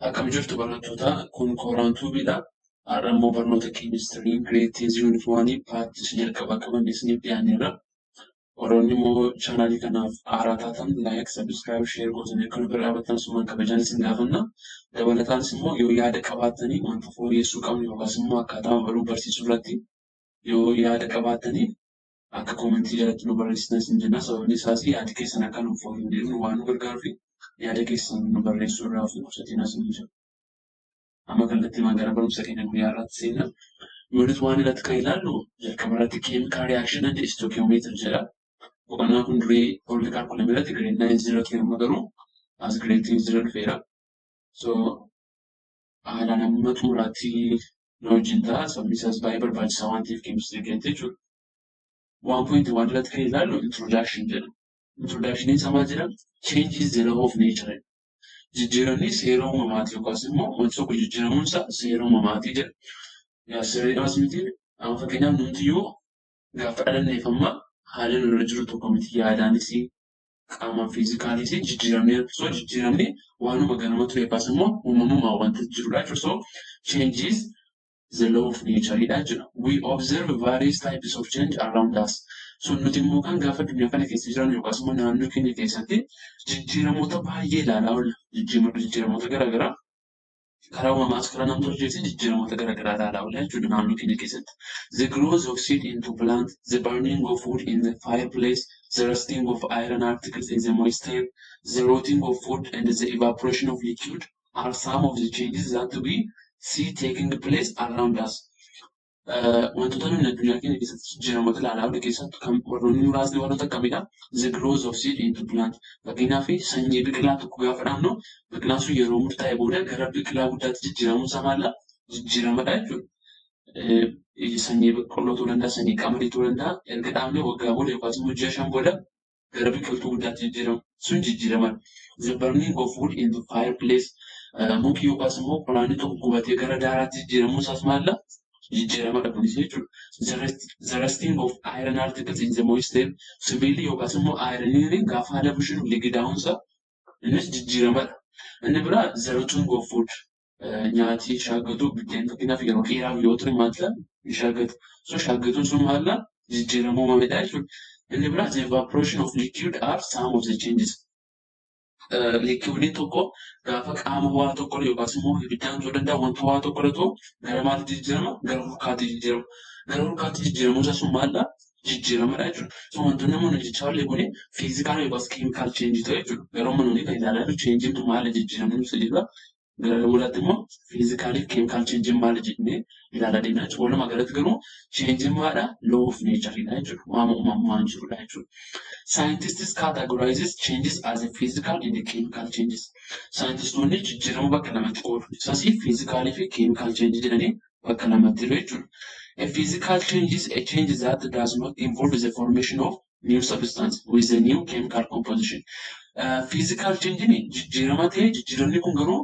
Akkam jirtu barattoota? Kun Kooraan Tuubiidha. Har'a immoo barnoota keemistirii Grade 10 Unit 1 part isa jalqabaa qabannee isiniif dhiyaanneerra. Warroonni immoo chaanaalii kanaaf haaraa taatan like, subscribe, share gootanii akka nu bira dhaabbattan sumaan kabajaan isin gaafanna. Dabalataanis immoo yoo yaada qabaattanii wanta fooyyessuu qabnu yookaas immoo akkaataa baruu barsiisuu irratti yoo yaada qabaattanii akka koomentii jalatti nu barreessitan isin jenna. Sababni isaas yaadi keessan akka nu fooyyessu waan nu gargaaruuf yaada keessan nu barreessuu irraa of qusatinaa isin jedha. Amma kallattiimaan gara barumsa keenya guyyaa har'aatti seenna. Unit 1 irratti kan ilaallu jalqaba irratti chemical reaction and stoichiometry jedha. Boqonnaan kun durii old curriculum irratti grade 9 0 ture, amma garuu as grade 10 0 dhufeera. So haalaan amma xumuraatti nu wajjin ta'a. Sababni isaas baay'ee barbaachisaa waan ta'eef keemistirii keessatti jechuudha. 1.1 irratti kan ilaallu introduction jedha. Introduction isaa maal jedha? Change is the law of nature. Jijjiiramni seera uumamaati yookaas immoo wanti tokko jijjiiramuun isaa seera uumamaati jedha. Yaa sirriidhaas miti? Amma fakkeenyaaf numtiyyuu gaafa dhalanneef amma haala nu irra jiru tokko miti, yaadaanis qaamaan physicaliis jijjiiramneera. So jijjiiramni waanuma ganama ture yookaas immoo uumamumaan wanta jirudha jechuudha. So change is the law of nature dha jechuudha. We observe various types of change around us. So nuti immoo kan gaafa addunyaa kana keessa jiran yookaas immoo naannoo keenya keessatti jijjiiramoota baay'ee ilaalaa oolla. Jijjiiramoota garaagaraa karaa uumamaas karaa namtolcheetiin jijjiiramoota garaagaraa ilaalaa oolla jechuudha naannoo keenya keessatti. The growth of seed into plant, the burning of wood in the fireplace, the rusting of iron articles in the moist air, the rotting of food and the evaporation of liquid are some of the changes that we see taking place around us. Wantoota nuyi addunyaa keenya keessatti jijjiiramoota ilaalaa oolle keessattuu kan warroonni muraasni warroota akkamidha? The growth of seed into plant. Fakkeenyaaf sanyii biqilaa tokko gaafa dhaabnu biqilaan sun yeroo murtaa'e booda gara biqilaa guddaatti jijjiiramuun isaa maalla? Jijjiiramadha jechuudha. Sanyii boqqolloo ta'uu danda'a, sanyii qamadii ta'uu danda'a. Erga dhaabnee waggaa booda yookaas immoo ji'a 5 booda gara biqiltuu guddaatti jijjiirama. Sun jijjiiramadha. The burning of wood in the fireplace. Muki yookaas immoo qoraanni tokko gubatee gara daaraatti jijjiiramuun isaas maalla? Jijjiiramadha kunis jechuudha. The rusting of iron articles in the moist air. Sibiilli yookaas immoo ironiin gaafa haala bishinu ligidaa'uunsa innis jijjiiramadha. Inni biraa the rotting of food. Nyaati shaaggatu biddeen fakkeenyaaf yeroo dheeraaf yoo ture maal shaggatu. So shaggatuun sun maalla? Jijjiirama uumamedha jechuudha. Inni biraa the evaporation of liquid are some of the changes. Liquidiin tokko gaafa qaama waa tokko yookaas immoo ibiddaan ta'uu danda'a, wanta waa tokko irra ta'u gara maalitti jijjiirama? Gara hurkaatti jijjiirama. Gara hurkaatti jijjiiramuun isaa sun maalla? Jijjiiramadha jechuudha. So wantoonni amma nuyi jechaa oolle kuni physical yookaas chemical change ta'u jechuudha. Garuu amma nuyi kan ilaalaa jirru changeiin maali, jijjiiramni ibsa jedhudha. Gara boodaatti immoo physical fi chemical changeiin maali jennee ilaalaa deemna jechuudha. Walumaa galatti garuu changeiin maadha? Law of natureidha jechuudha. Waama uumamumaan jirudha jechuudha. Scientists categorizes changes as a physical and chemical changes. Scientistoonni jijjiirama bakka lamatti qoodu. Isas physical fi chemical change jedhanii bakka lamatti hiru jechuudha. A physical change is a change that does not involve the formation of new substance with a new chemical composition. Physical change jijjiirama ta'ee jijjiiramni kun garuu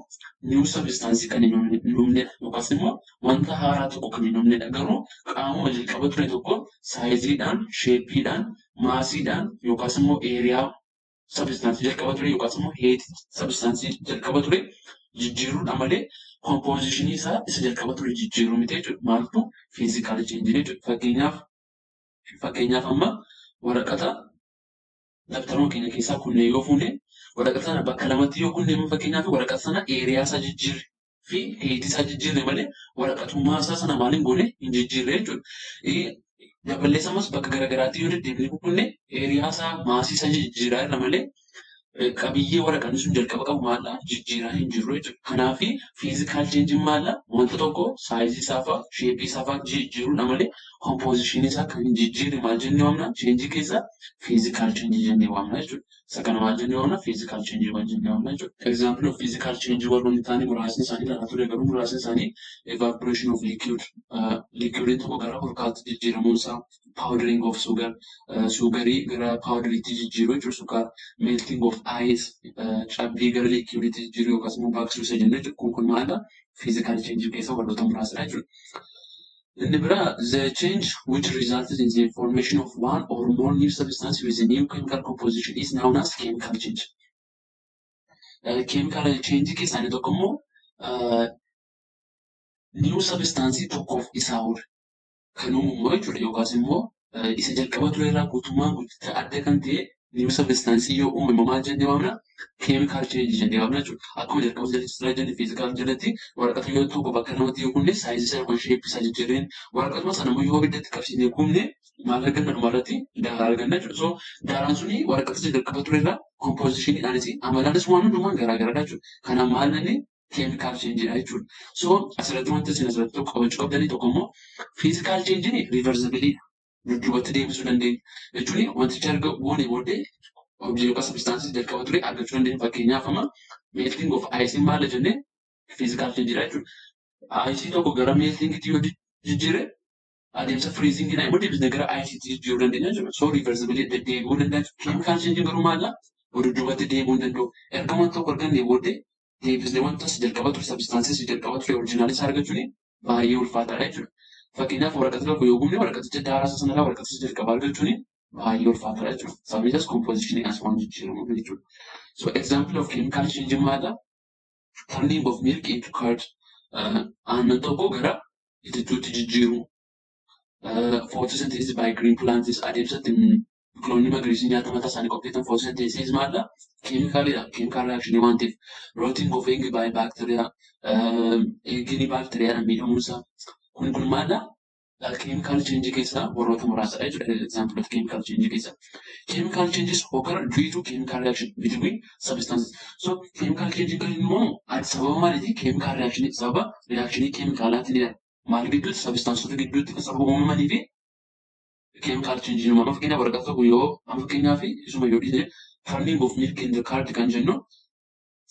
new substance kan hin uumnedha yookaas immoo wanta haaraa tokko kan hin uumnedha. Garuu qaamuma jalqaba ture tokko sizeiidhaan, shapeiidhaan, massiidhaan yookaas immoo area substance jalqaba ture yookaas immoo height substance jalqaba ture jijjiiruudha malee compositionii isaa isa jalqaba ture jijjiiruu miti jechuudha. Maaltu physical change jechuudha. Fakkeenyaaf amma waraqata dabtaruma keenya keessaa kunneen yoo fuune, waraqata sana bakka lamatti yoo kunneen, fakkeenyaaf waraqata sana area isaa jijjiirre fi height isaa jijjiirre malee waraqatummaa isaa sana maaliin goone hin jijjiirre jechuudha. Daballees ammas bakka garaagaraatti yoo deddeebinee kukkunne area isaa, massii isaa jijjiiraa irra malee qabiyyee waraqaan sun jalqaba qabu maallaa jijjiiraa hin jiru jechuudha. Kanaaf physical changeiin maallaa wanta tokko sizeii isaa fa'a, shapeii isaa fa'a jijjiiruudha malee compositionii isaa kan hin jijjiirre maal jennee waamna? Changeii keessaa physical changeii jennee waamna jechuudha. Isa kana maal jennee waamna? Physical changeii waan jennee waamna jechuudha. Example of physical changeii warroonni ta'anii muraasni isaanii ilaalaa ture, garuu muraasni isaanii evaporation of liquid, liquidiin tokko gara hurkaatti jijjiiramuun isaa, powdering of sugar, sugarii gara powderiitti jijjiiruu jechuudha sukkaara, melting of ice, cabbii gara liquidiitti jijjiiruu yookaas immoo baqsuu isa jennu jechuudha. Kun maalidha? Physical changeii keessa warroota muraasadha jechuudha. Inni biraa the change which resulted in the formation of one or more new substance with a new chemical composition is known as chemical change. Chemical change keessaa inni tokko immoo New substance tokkoof isaa ol kan uumamu jechuudha. Yookaas immoo isa jalqaba ture irraa guutummaan guutuutti adda kan ta'e new substance yoo uumame maal jennee waamna? Chemical change jennee waamna jechuudha. Akkuma jalqaba jalatti jenne physical jalatti waraqata yoo tokko bakka lamatti yoo kunne sizeii isaa yookaan shapeii isaa jijjiirreen waraqatuma sana immoo yoo ibiddatti qabsiisnee gubne maal arganna dhumarratti daaraa arganna jechuudha. So daaraan suni waraqata isa jalqaba ture irraa compositioniidhaanis amalaanis waan hundumaan garaagaradha jechuudha. Kanaaf maal jennee chemical change dha jechuudha. So asirratti wanti isin asirratti tokko qabachuu qabdanii tokko immoo physical change reversible dudduubatti deebisuu dandeenya. Jechuun wanticha erga goone booddee object yookaan substance jalqaba ture argachuu dandeenya. Fakkeenyaaf amma melting of ice maal jennee physical change dha jechuudha. Ice tokko gara meltingitti yoo jijjiire adeemsa freezing dhaan immoo deebisnee gara iceetti jijjiiruu dandeenya jechuudha. So reversible deddeebi'uu danda'a. Chemical change garuu maal dudduubatti deebi'uu hin danda'u. Erga wanta tokko argannee booddee deebisnee wanta jalqaba ture substance jalqaba ture original isaa argachuun baay'ee ulfaataadha jechuudha. Fakkeenyaaf waraqata tokko yoo gubne waraqaticha daaraa isaa sanarraa waraqaticha jalqabaa argachuun baay'ee ulfaataadha jechuudha. Sababni isaas composition as waan jijjiiramuuf jechuudha. So example of chemical change maadha? Turning of milk into curd. Aannan tokko gara itittuutti jijjiiruu. Photosynthesis by green plants adeemsa ittiin biqiloonni magariisni nyaata mataa isaanii qopheessan photosynthesis maadha? Chemicalidha. Chemical reaction waan ta'eef. Rotting of egg by bacteria. Eggiin baakteeriyaadhaan miidhamuunsaa. Kun kun maadha? Chemical change keessaa warroota muraasadha jechuudha. Example of chemical change keessaa. Chemical changes occur due to chemical reaction between substances. So chemical change kan inni uumamu sababa maaliiti? Chemical reaction sababa reaction chemicalaatiin maal gidduutti substanceota gidduutti kan sababa uumamanii fi chemical change uumama. Fakkeenyaaf waraqaa tokko yoo amma fakkeenyaaf isuma yoo dhiisne turning of milk in the curd kan jennu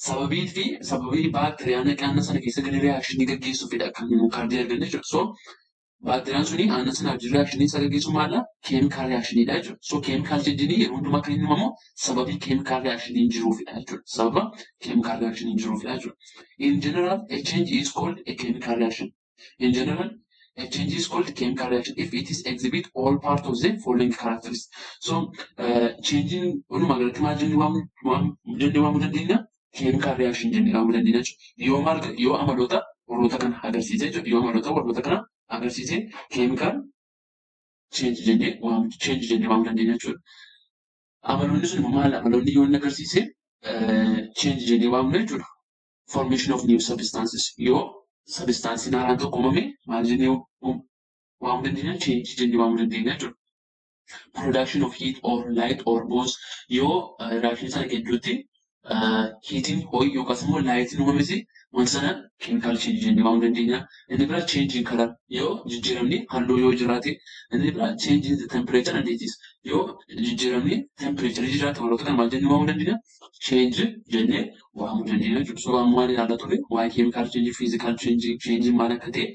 sababii fi sababii baakteeriyaan aannan sana keessa galee reactionii gaggeessuufidha kan nu curdii arganne jechuudha. So baakteeriyaan suni aannan sana wajjin reactionii isa gaggeessu maala? Chemical reactioniidha jechuudha. So chemical change yeroo hundumaa kan inni uumamu sababii chemical reactioniin jiruufidha jechuudha. Sababa chemical reactioniin jiruufidha jechuudha. In general, a change is called a chemical reaction. In general, a change is called chemical reaction if it is exhibit all part of the following characteristics. So, changing walumaa galatti maal jennee waamuu dandeenya? Chemical reaction jennee waamuu dandeenya jechuudha. Yoo maal yoo amaloota warroota kana agarsiise jechuudha. Yoo amaloota warroota kana agarsiise chemical change jennee waamuu dandeenya jechuudha. Amaloonni sun immoo maal? Amaloonni yoo inni agarsiise change jennee waamnu jechuudha. Formation of new substances yoo substancein haaraan tokko uumame maal jennee waamuu dandeenya? Change jennee waamuu dandeenya jechuudha. Production of heat or light or both yoo reaction sana gidduutti heatiin ho'i yookaas immoo lightiin uumames wanta sana chemical change jennee waamuu dandeenya. Inni biraa change in color yoo jijjiiramni halluu yoo jiraate, inni biraa change in the temperature and heat yoo jijjiiramni temperature jiraate warroota kana maal jennee waamuu dandeenya? Change jennee waamuu dandeenya jechuudha. So amma waan ilaalaa turre waa'ee chemical change, physical change, change maal akka ta'e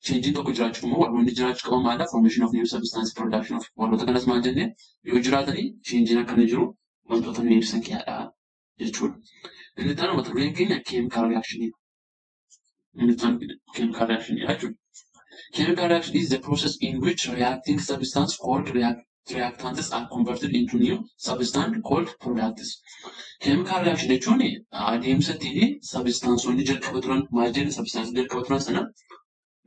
changeiin tokko jiraachuuf immoo warroonni jiraachuu qaban maadha? Formation of new substance, production of warroota kanas maal jennee yoo jiraatanii changeiin akka inni jiru wantoota nu ibsan keessaadha jechuudha. Inni itti aanu mata dureen keenya chemical reaction. Inni itti aanu chemical reaction jechuudha. Chemical reaction is the process in which reacting substance called reactants are converted into new substance called products. Chemical reaction jechuun adeemsa ittiin substanceonni jalqaba turan maal jenna substance jalqaba turan sana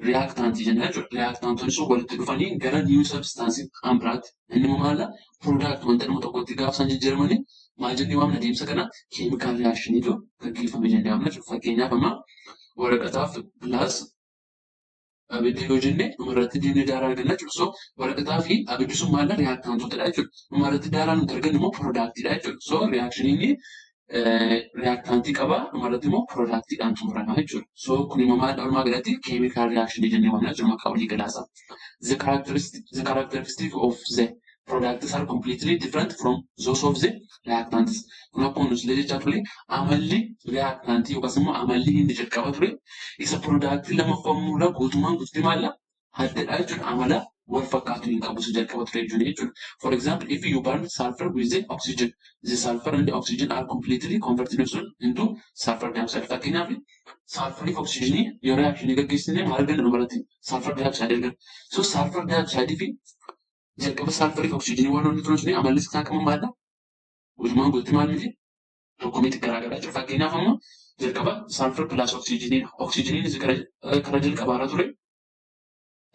reactantii jenna jechuudha. Reactantonni sun walitti dhufanii gara new substance kan biraatti inni immoo maala product wanta nama tokkotti gaafa isaan jijjiiramanii maal jennee waamna adeemsa kana chemical reactioniitu gaggeeffame jennee waamna jechuudha. Fakkeenyaaf amma waraqataaf plus abidda yoo jenne dhumarratti deemnee daaraa arganna jechuudha. So waraqataa fi abiddi sun maal reactantotadha jechuudha. Dhumarratti daaraa nuti argannu immoo productidha jechuudha. So reactioniin reactantii qaba dhumarratti immoo productiidhaan xumurama jechuudha. So kun immoo maal walumaa galatti chemical reaction jennee waamna jechuudha maqaa walii galaasaa. The characteristic of the products are completely different from those of the reactants. Kun akkuma nuti jechaa ture amalli reactantii yookaas immoo amalli inni jalqaba ture isa productii lammaffaa irraa guutummaan guutuutti maalla addadha jechuudha. Amala wal fakkaatu hin qabu isa jalqaba ture jechuudha. For example, if you burn sulfur with the oxygen, the sulfur and the oxygen are completely converted into sulfur dioxide. Fakkeenyaaf sulfurii fi oxygenii yoo reactionii gaggeessine maal arganna dhumarratti sulfur dioxide arganna. So sulfur dioxide fi jalqaba sulfurii fi oxygenii waan inni turan suni amalli isaan qaban maalla? Guutummaan guutuutti maal miti? Tokko miti, garaagaraa jechuudha. Fakkeenyaaf amma jalqaba sulfur plus oxygeniidha. Oxygeniin karaa jalqabaarra ture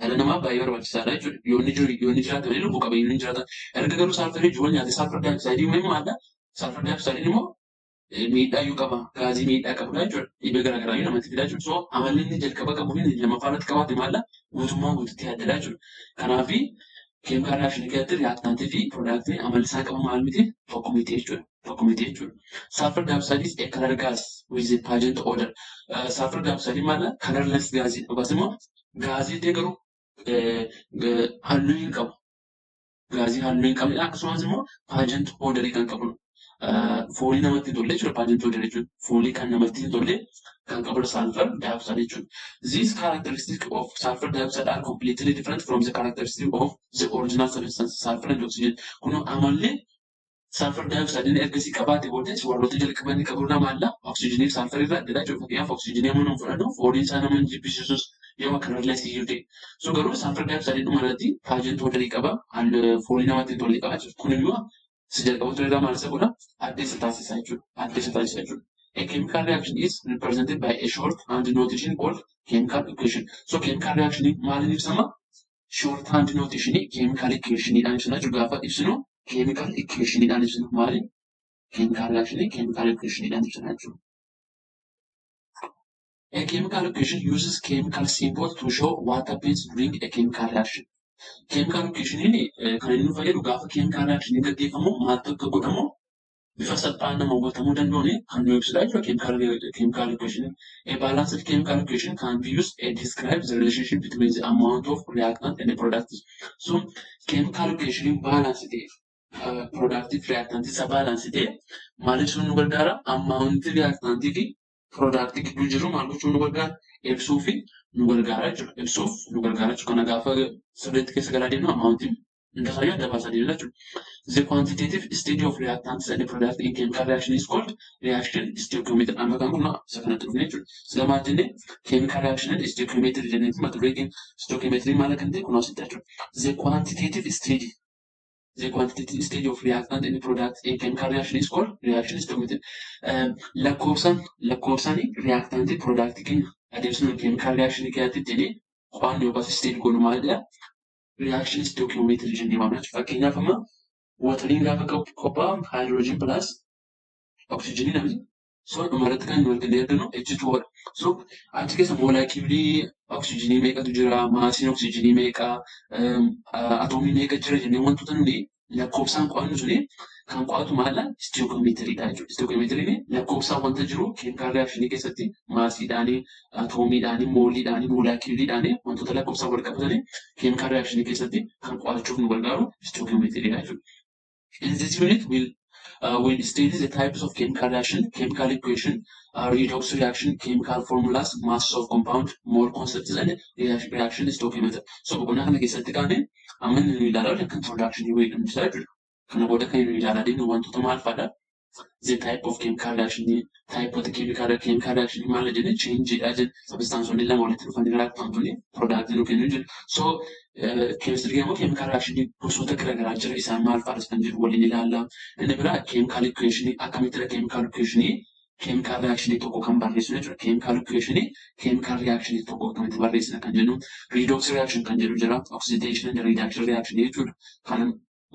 dhala namaaf baay'ee barbaachisaadha jechuudha. Yoo inni jiru, yoo inni jiraate malee lubbu qabeeyyiin hin jiraatan. Erga garuu sulfurii wal nyaate sulfur dioxide immoo maalla? Sulfur dioxide immoo miidhaa iyyuu qaba. Gaazii miidhaa qabudha jechuudha. Dhibee garaagaraa iyyuu namatti fida jechuudha. So amalli inni jalqaba qabuu fi inni lammaffaa irratti qabaate maalla? Guutummaa guututti addadha jechuudha. Kanaafi chemical reaction keessatti reactantii fi productiin amalli isaan qabu maal miti? Tokko miti jechuudha. Tokko miti jechuudha. Sulfur dioxide is a color gas with a pungent odor. Sulfur dioxide maalla? Colorless gas yookaas immoo gaazii ta'e garuu halluu hin qabu. Gaazii halluu hin qabnedha. Akkasumas immoo pungent odorii kan qabudha. Foolii namatti hin tolle jechuudha. Pungent odor jechuun foolii kan namatti hin tolle kan qabudha sulfur dioxide jechuudha. These characteristics of sulfur dioxide are completely different from the characteristics of the original substance, sulfur and oxygen. Kun amalli sulfur dioxide ergasii qabaate booddee warroota jalqaba inni qaburraa maalla? Oxygenii fi sulfur irraa addadha jechuudha. Fakkeenyaaf oxygenii amma nuun fudhannu fooliin isaa nama hin jibbisiisus yoo colorless iyyuu ta'e. So garuu sulfur dioxide dhuma irratti pungent odorii qaba. Foolii namatti hin tolle qaba jechuudha. Kun immoo si jalqaba ture irraa maal isa godha? Adda isa taasisa jechuudha. Adda isa taasisa jechuudha. A chemical reaction is represented by a short hand notation called chemical equation. So chemical reaction maaliin ibsama? Short hand notation chemical equationiidhaan ibsina jechuudha. Gaafa ibsinu chemical equationiidhaan ibsina. Maali? Chemical reaction chemical equationiidhaan ibsina jechuudha. A chemical equation uses chemical symbol to show what happens during a chemical reaction. Chemical equationiin kan inni nu fayyadu gaafa chemical reaction gaggeeffamu maaltu akka godhamu bifa salphaan nama hubatamuu danda'uun kan nu ibsudha jechuudha chemical equation. A balanced chemical equation can be used to describe the relationship between the amount of reactant and the product. So chemical equation balance ta'e, product fi reactant isa balance ta'e maal ibsuun nu gargaara? Amount reactant fi product gidduu jiru maal gochuun nu gargaara? Ibsuu fi nu gargaara jechuudha. Ibsuuf nu gargaara jechuudha. Kana gaafa sirriitti keessa galaa deemnu amount hunda isaayyuu adda baasaa deemna jechuudha. The quantitative study of reactants and product in chemical reaction is called reaction stoichiometry. Amma kan kun isa kanatti dhufne jechuudha. Sila maal jennee? Chemical reaction and stoichiometry jennee mata duree keenya stoichiometry maal akka ta'e kun asitti jechuudha. The quantitative study of reactant and product in chemical reaction is called reaction stoichiometry. Lakkoofsaan reactant product keenya adeemsifnu chemical reaction keessatti jedhee qo'annoo yookaas study goonu maalidha? Reaction stoichiometry jennee waamna jechuudha. Fakkeenyaaf amma wateriin gaafa qophaa'u hydrogen plus oxygenii namni. So dhumarratti kan nu arginu H2O dha. So achi keessa moleculeii oxygenii meeqatu jira, massiin oxygenii meeqa, atoomii meeqa jira jennee wantoota nuni lakkoofsaan qo'annu suni kan qo'atu maala? Stoichiometriidha jechuudha. Stoichiometriin lakkoofsaan wanta jiru chemical reactionii keessatti massiidhaanii, atoomiidhaanii, mooliidhaanii, moleculeiidhaanii wantoota lakkoofsaan wal qabatanii chemical reactionii keessatti kan qo'achuuf nu gargaaru stoichiometriidha jechuudha. In this unit, we'll study the types of chemical reaction, chemical equation, redox reaction, chemical formulas, masses of compound, mole concepts, and reaction stoichiometry. So boqonnaa kana keessatti kaane amma inni nu ilaalaa jirru introduction wayii jechuudha. Kana booda kan nu ilaalaa deemnu wantoota maal fa'aadha? The type of chemical reaction, type of chemical reaction maal jenne? Change dha jenne. Substanceonni lama walitti dhufanii reactantonni product nu kennu jenna. So chemistry immoo chemical reaction gosoota garaagaraa jira, isaan maal fa'aadha kan jedhu waliin ilaalla. Inni biraa chemical equation, akkamittidha chemical equation chemical reaction tokko kan barreessinu jechuudha. Chemical equation chemical reaction tokko akkamitti barreessina kan jennu, redox reaction kan jedhu jira, oxidation and reduction reaction jechuudha. Kan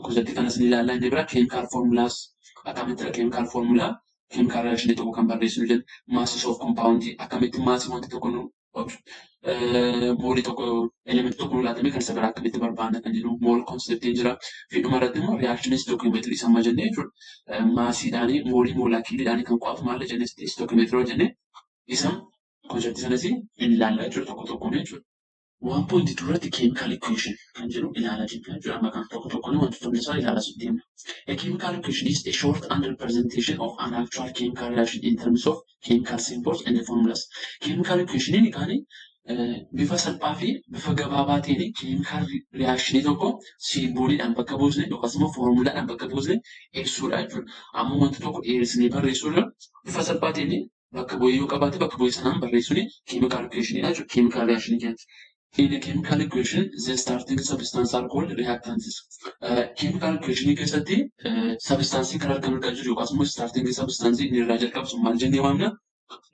gosatti kanas ni ilaalla. Inni biraa chemical formulas, akkamittidha chemical formula chemical reaction tokko kan barreessinu jenna. Masses of compound, akkamitti massii wanta tokko nu moolii tokko, elementii tokko nu laatamee kan isa biraa akkamitti barbaadna kan jedhu mole conceptiin jira. Fi dhuma irratti immoo reaction stoichiometry isa amma jennee jechuudha. Massiidhaanii, moolii, moleculeiidhaanii kan qo'atu maal jennee? Stoichiometry jennee isa conceptii sanas ni ilaalla jechuudha tokko tokkoon jechuudha. 1.2 irratti chemical equation kan jedhu ilaalaa jirra jechuudha. Amma kan tokko tokkoon wantoota hunda isaa ilaalaa deemna. A chemical equation is a short representation of an actual chemical reaction in terms of chemical symbols and formulas. Chemical equation kan bifa salphaa fi bifa gabaabaa ta'een chemical reaction tokko symboliidhaan bakka buusne yookaas immoo formulaadhaan bakka buusne ibsuudha jechuudha. Amma wanta tokko dheeressinee barreessuurra bifa salphaa ta'een bakka bu'ee yoo qabaate bakka bu'ee sanaan barreessuun chemical equation jechuudha. Chemical reaction keessatti. In a chemical equation, the starting substance are called reactants. Chemical equation keessatti substance karaa harka mirgaa jiru yookaas immoo starting substance inni irraa jalqabsu maal jennee waamna?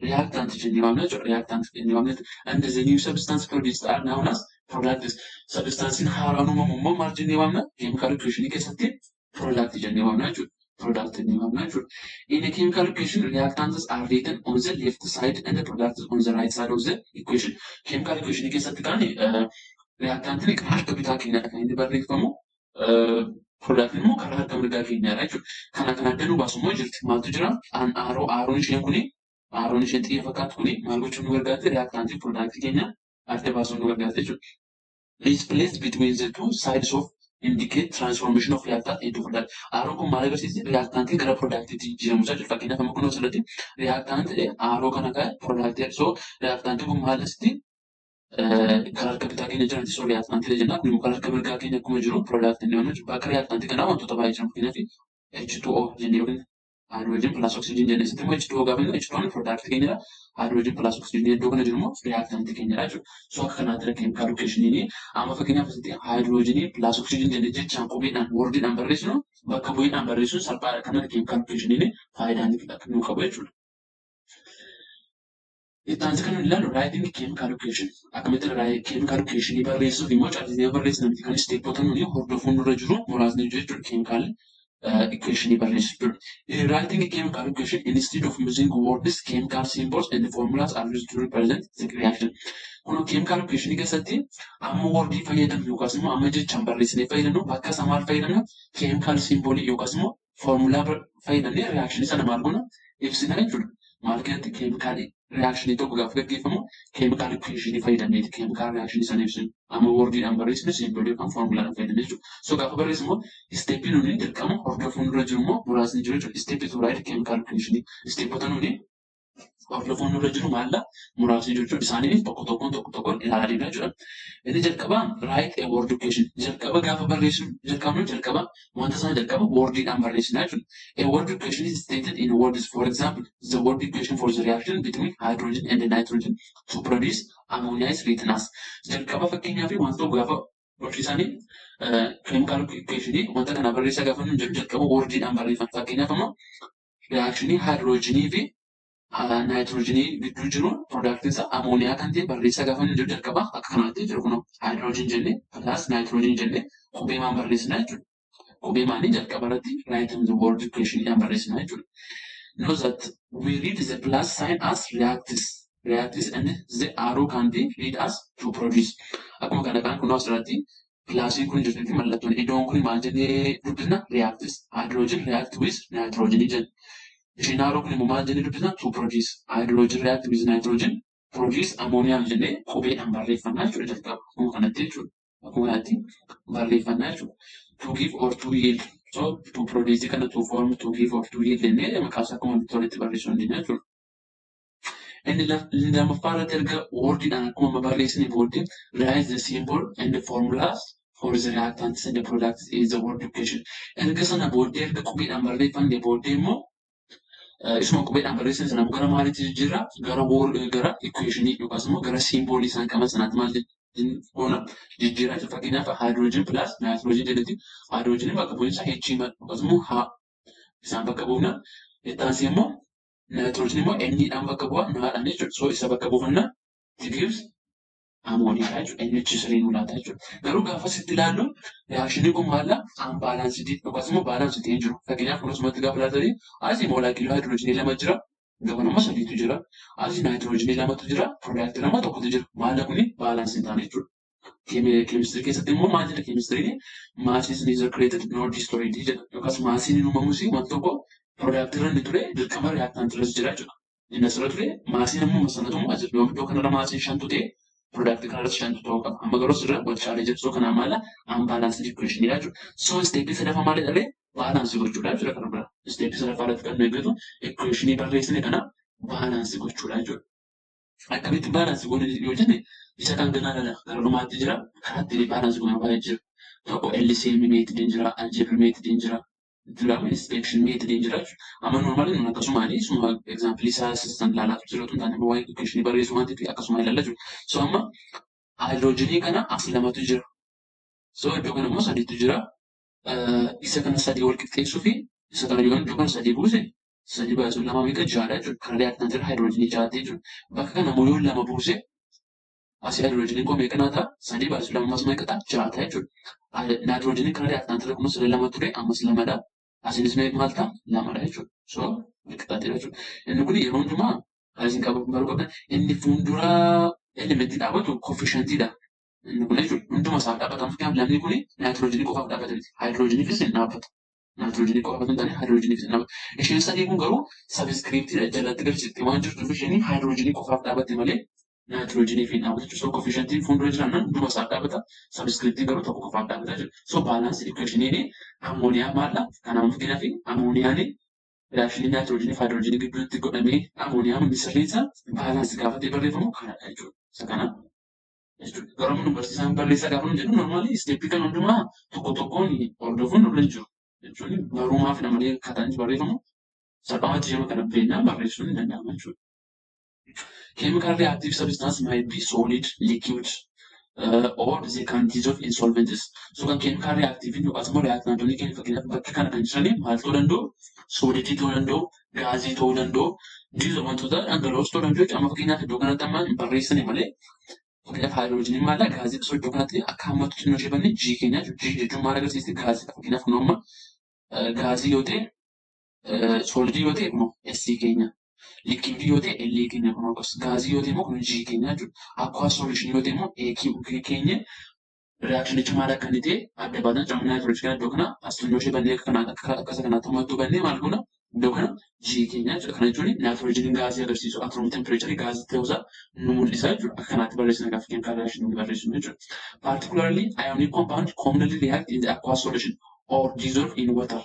Reactant jennee waamna jechuudha. Reactant jennee waamna. And the new substance produced are known as products. Substancein haaraan uumamu immoo maal jennee waamna? Chemical equation keessatti product jennee waamna jechuudha. Product jennee waamna jechuudha. In a chemical equation, reactants are written on the left side and the products on the right side of the equation. Chemical equation keessatti kan reactantiin karaa harka bitaa keenyadha kan inni barreeffamu. Product immoo karaa harka mirgaa keenyadha jechuudha. Kana kan adda nu baasu immoo jirti. Maaltu jira? An arrow arrown isheen kuni arrown isheen xiyya fakkaatu kuni maal gochuun nu gargaarti? Reactantii product keenya adda baasuun nu gargaarti jechuudha. Is placed between the two sides of indicate transformation of reactant into product. Arrown kun maal agarsiisi? Reactantiin gara productiitti jijjiiramu isaa jechuudha. Fakkeenyaaf amma kun asirratti reactant arrow kana ka'e product. So reactantiin kun maal asitti karaa harka bitaa keenya jiran so reactantii jenna. Kun immoo karaa harka mirgaa keenya akkuma jiru product inni waamna. Bakka reactantii kanaa wantoota baay'ee jiran, fakkeenyaaf H2O jennee yookiin hydrogen plus oxygen jennee, asitti immoo H2O gaafa jennu H2O product keenyadha. Hydrogen plus oxygen iddoo kana jiru immoo reactant keenyadha jechuudha. So akka kanaatti chemical equationiin amma fakkeenyaaf asitti hydrogen plus oxygen jennee jechaan qubeedhaan wordiidhaan barreessinu bakka bu'iidhaan barreessuun salphaadha. Kana chemical equationiin faayidaa inni nu qabu jechuudha. Itti aansee kan nuti ilaallu writing chemical equation. Akkamitti chemical equation barreessuuf immoo callisnee barreessina miti, kan stepoota nuti hordofuun nurra jiru muraasni jechuudha chemical equation barreessuuf jechuudha. In writing a chemical equation, instead of using words, chemical symbols and formulas are used to represent the reaction. Kun chemical equation keessatti amma wordii fayyadamnu yookaas immoo amma jechaan barreessinee fayyadamnu bakka isaa maal fayyadamna? Chemical symbol yookaas immoo formulaa fayyadamnee reaction sana maal goona? Ibsina jechuudha. Maal keessatti? Chemical reaction tokko gaafa gaggeeffamu chemical equation fayyadamneeti chemical reaction sana ibsinu. Amma wordiidhaan barreessinu symbol yookaan formulaadhaan fayyadamne jechuudha. So gaafa barreessu immoo stepii nuti dirqama hordofuun dura jiru immoo muraasni jiru jechuudha. Stepii to write chemical equation. Stepota nuti hordofuun nurra jiru maalla muraasni jiru jechuudha. Isaanii tokko tokkoon tokko tokkoon ilaalaa deemna jechuudha. Inni jalqabaa write a word equation. Jalqaba gaafa barreessu jalqabnu jalqaba wanta sana jalqaba wordiidhaan barreessina jechuudha. A word equation is stated in words. For example, the word equation for the reaction between hydrogen and nitrogen to produce ammonia is written as. Jalqaba fakkeenyaaf wanta tokko gaafa barsiisanii chemical equation wanta kana barreessaa gaafa nuun jedhu jalqaba wordiidhaan barreeffama. Fakkeenyaaf amma reactionii hydrogenii fi naayitiroojiinii gidduu jiru productiin isaa amooniyaa kan ta'e barreessaa gaafa nuun jedhu jalqaba akka kanaatti jiru kun hydrogen jennee plus nitrogen jennee qubee maan barreessina jechuudha. Qubee maanii jalqaba irratti write the word equation barreessina jechuudha. Note that we read the plus sign as reacts. Reacts and the arrow can be read as to produce. Akkuma kana kan kunoo asirratti plusiin kun jirtutti mallattoon iddoon kun maal jennee dubbisna? Reacts. Hydrogen react with nitrogen jenna. Isheen arrow kun immoo maal jennee dubbisna? To produce. Hydrogen react with nitrogen produce ammonia jennee qubeedhaan barreeffannaa jechuudha jalqaba. Akkuma kanatti jechuudha. Akkuma kanatti barreeffannaa jechuudha. To give or to yield. So to produce kana to form, to give or to yield jennee maqaa isaa akkuma toletti barreessuu dandeenya jechuudha. Inni lammaffaa irratti erga wordiidhaan akkuma barreessine booddee write the symbol and the formulas for the reactants and the products is the word equation. Erga sana booddee erga qubeedhaan barreeffanne booddee immoo isuma qubeedhaan barreessine sana gara maaliitti jijjiirra? Gara gara equationii yookaas immoo gara symbolii isaan qaban sanaatti maal goona? Jijjiirraa jechuudha. Fakkeenyaaf hydrogen plus nitrogen jedhetti hydrogen bakka bu'iinsa H yookaas immoo H isaan bakka buufna. Itti aansee immoo nitrogen immoo N dhaan bakka bu'a naadhaan jechuudha. So isa bakka buufanna, it gives ammonia jechuudha. NH3 nu laata jechuudha. Garuu gaafa sitti ilaallu reactionii kun maalla unbalanced yookaas immoo balanced ta'ee jiru. Fakkeenyaaf kun asumatti gaafa ilaaltanii asii moleculii hydrogenii lama jira. Gabana immoo sadiitu jira. Asii nitrogenii lamatu jira. Product lama tokkotu jira. Maalla kuni balanced hin taane jechuudha. Keemistirii keessatti immoo maal jedha keemistiriin? Mass is neither created nor destroyed jedha. Yookaas massiin hin uumamus, wanti tokko product irra inni ture dirqama reactant irras jira jechuudha. Inni asirra ture massiin ammoo sanatu immoo as yoo iddoo kanarra massiin shantu ta'e product kanarras shantu ta'uu qaba. Amma garuu asirra wal caalee jira. So kanaaf maala unbalanced equation jechuudha. So stepii sadaffaa maal jedhamee balance gochuudha jechuudha kan biraa. Stepii sadaffaa irratti kan nu eeggatu equationii barreessine kana balance gochuudha jechuudha. Akkamitti balance goone yoo jenne isa kan ganaa gara dhumaatti jira. Karaa ittiin balance goone baay'ee jira. Tokko LCM method jira, algebra method jira, duraama inspection method jira jechuudha. Amma normally nun akkasumaan suma example isaa san ilaalaa jiru otoo hin taane waa'ee equationii barreessuu waan ta'eef akkasuma ilaalla jechuudha. So amma Haayidroojinii kana as lamatu jira. So iddoo kana immoo sadiitu jira. Isa kana sadii wal qixxeessuu fi isa kana yoo iddoo kana sadii buuse sadii baay'isuu lama meeqa ja'adha jechuudha. Kan reaaktantii irra haayidroojinii ja'aati jechuudha. Bakka kana immoo yoo lama buuse asii haayidroojiniin koo meeqa naa ta'a? Sadii baay'isuu lama ammas meeqa ta'a? Ja'a ta'a jechuudha. Naayitiroojiiniin kan reaaktantii irra kunis lama ture ammas lamadha. Asiinis maal ta'a? Lamadha jechuudha. So wal qixxaateera jechuudha. Inni kun yeroo hundumaa kan isin qabu baruu qabdan inni fuuldura elementii dhaabatu koofishantiidha. Inni kun jechuudha hunduma isaaf dhaabbata. Fakkeenyaaf lamni kun naayitiroojiinii qofaaf dhaabbata miti. Haayidroojiniifis hin dhaabbata. Naayitiroojiinii qofaaf hin taane haayidroojiniifis hin dhaabbata. Isheen sadii kun garuu sabiskiriiptiidha jalatti galchite waan jirtuuf isheen haayidroojinii qofaaf dhaabbatti malee naayitiroojiiniif hin dhaabbatu jechuudha. So koofishantiin fuuldura jiraannaan hunduma isaaf dhaabbata. Sabiskiriiptiin garuu tokko qofaaf dhaabbata jechuudha. So baalaansii ikweeshiniin amooniyaa maalla? Kanaaf fakkeenyaaf amooniyaan reakshinii naayitiroojiinii fi haayidroojinii gidduutti godhamee amooniyaa inni sirriinsa baalaansii gaafatee barreeffamu kanadha jechuudha. Isa kana jechuudha. Garuu nu barsiisaan barreessaa gaafa nu jedhu normaali isteeppii kan hundumaa tokko tokkoon hordofuun nurra hin jiru. Jechuun barumaaf malee akkaataan itti barreeffamu salphaamatti yeroo kana beeknaan barreessuun ni danda'ama jechuudha. Chemical reactive substance might be solid, liquid, or they can dissolve in solvents. So kan chemical reactive yookaas immoo reactantoonni keenya fakkeenyaaf bakka kana kan jiran maal ta'uu danda'u? Soolidii ta'uu danda'u, gaazii ta'uu danda'u, dissolve wantoota dhangala'oos ta'uu danda'u jechuudha. Amma fakkeenyaaf iddoo kanatti amma hin barreessine malee fakkeenyaaf haayidroojiniin maal gaazii osoo iddoo kanatti akka hammatu xinnoo ishee banne G keenya jechuudha. G jechuun maal agarsiisti? Gaaziidha. Fakkeenyaaf kun amma gaazii yoo ta'e soolidii yoo ta'e immoo S keenya. Liquidii yoo ta'e L keenya kun akkas. Gaazii yoo ta'e immoo kun G keenya jechuudha. Aqueous solution yoo ta'e immoo AQ keenya reaakshinichi maal akka inni ta'e adda baatan jechuudha. Naayitiroojiin kana iddoo kana as xinnoo ishee bannee akka kanaa akka isa kanaatti hammattuu bannee maal goona iddoo kana G keenya jechuudha. Kana jechuun naayitiroojiin gaazii agarsiisu at room temperature gaazii ta'uusaa nu mul'isa jechuudha. Akka kanaatti barreessina gaafa chemical reaction barreessinu jechuudha. Particularly ionic compound commonly react in the aqueous solution or dissolve in water.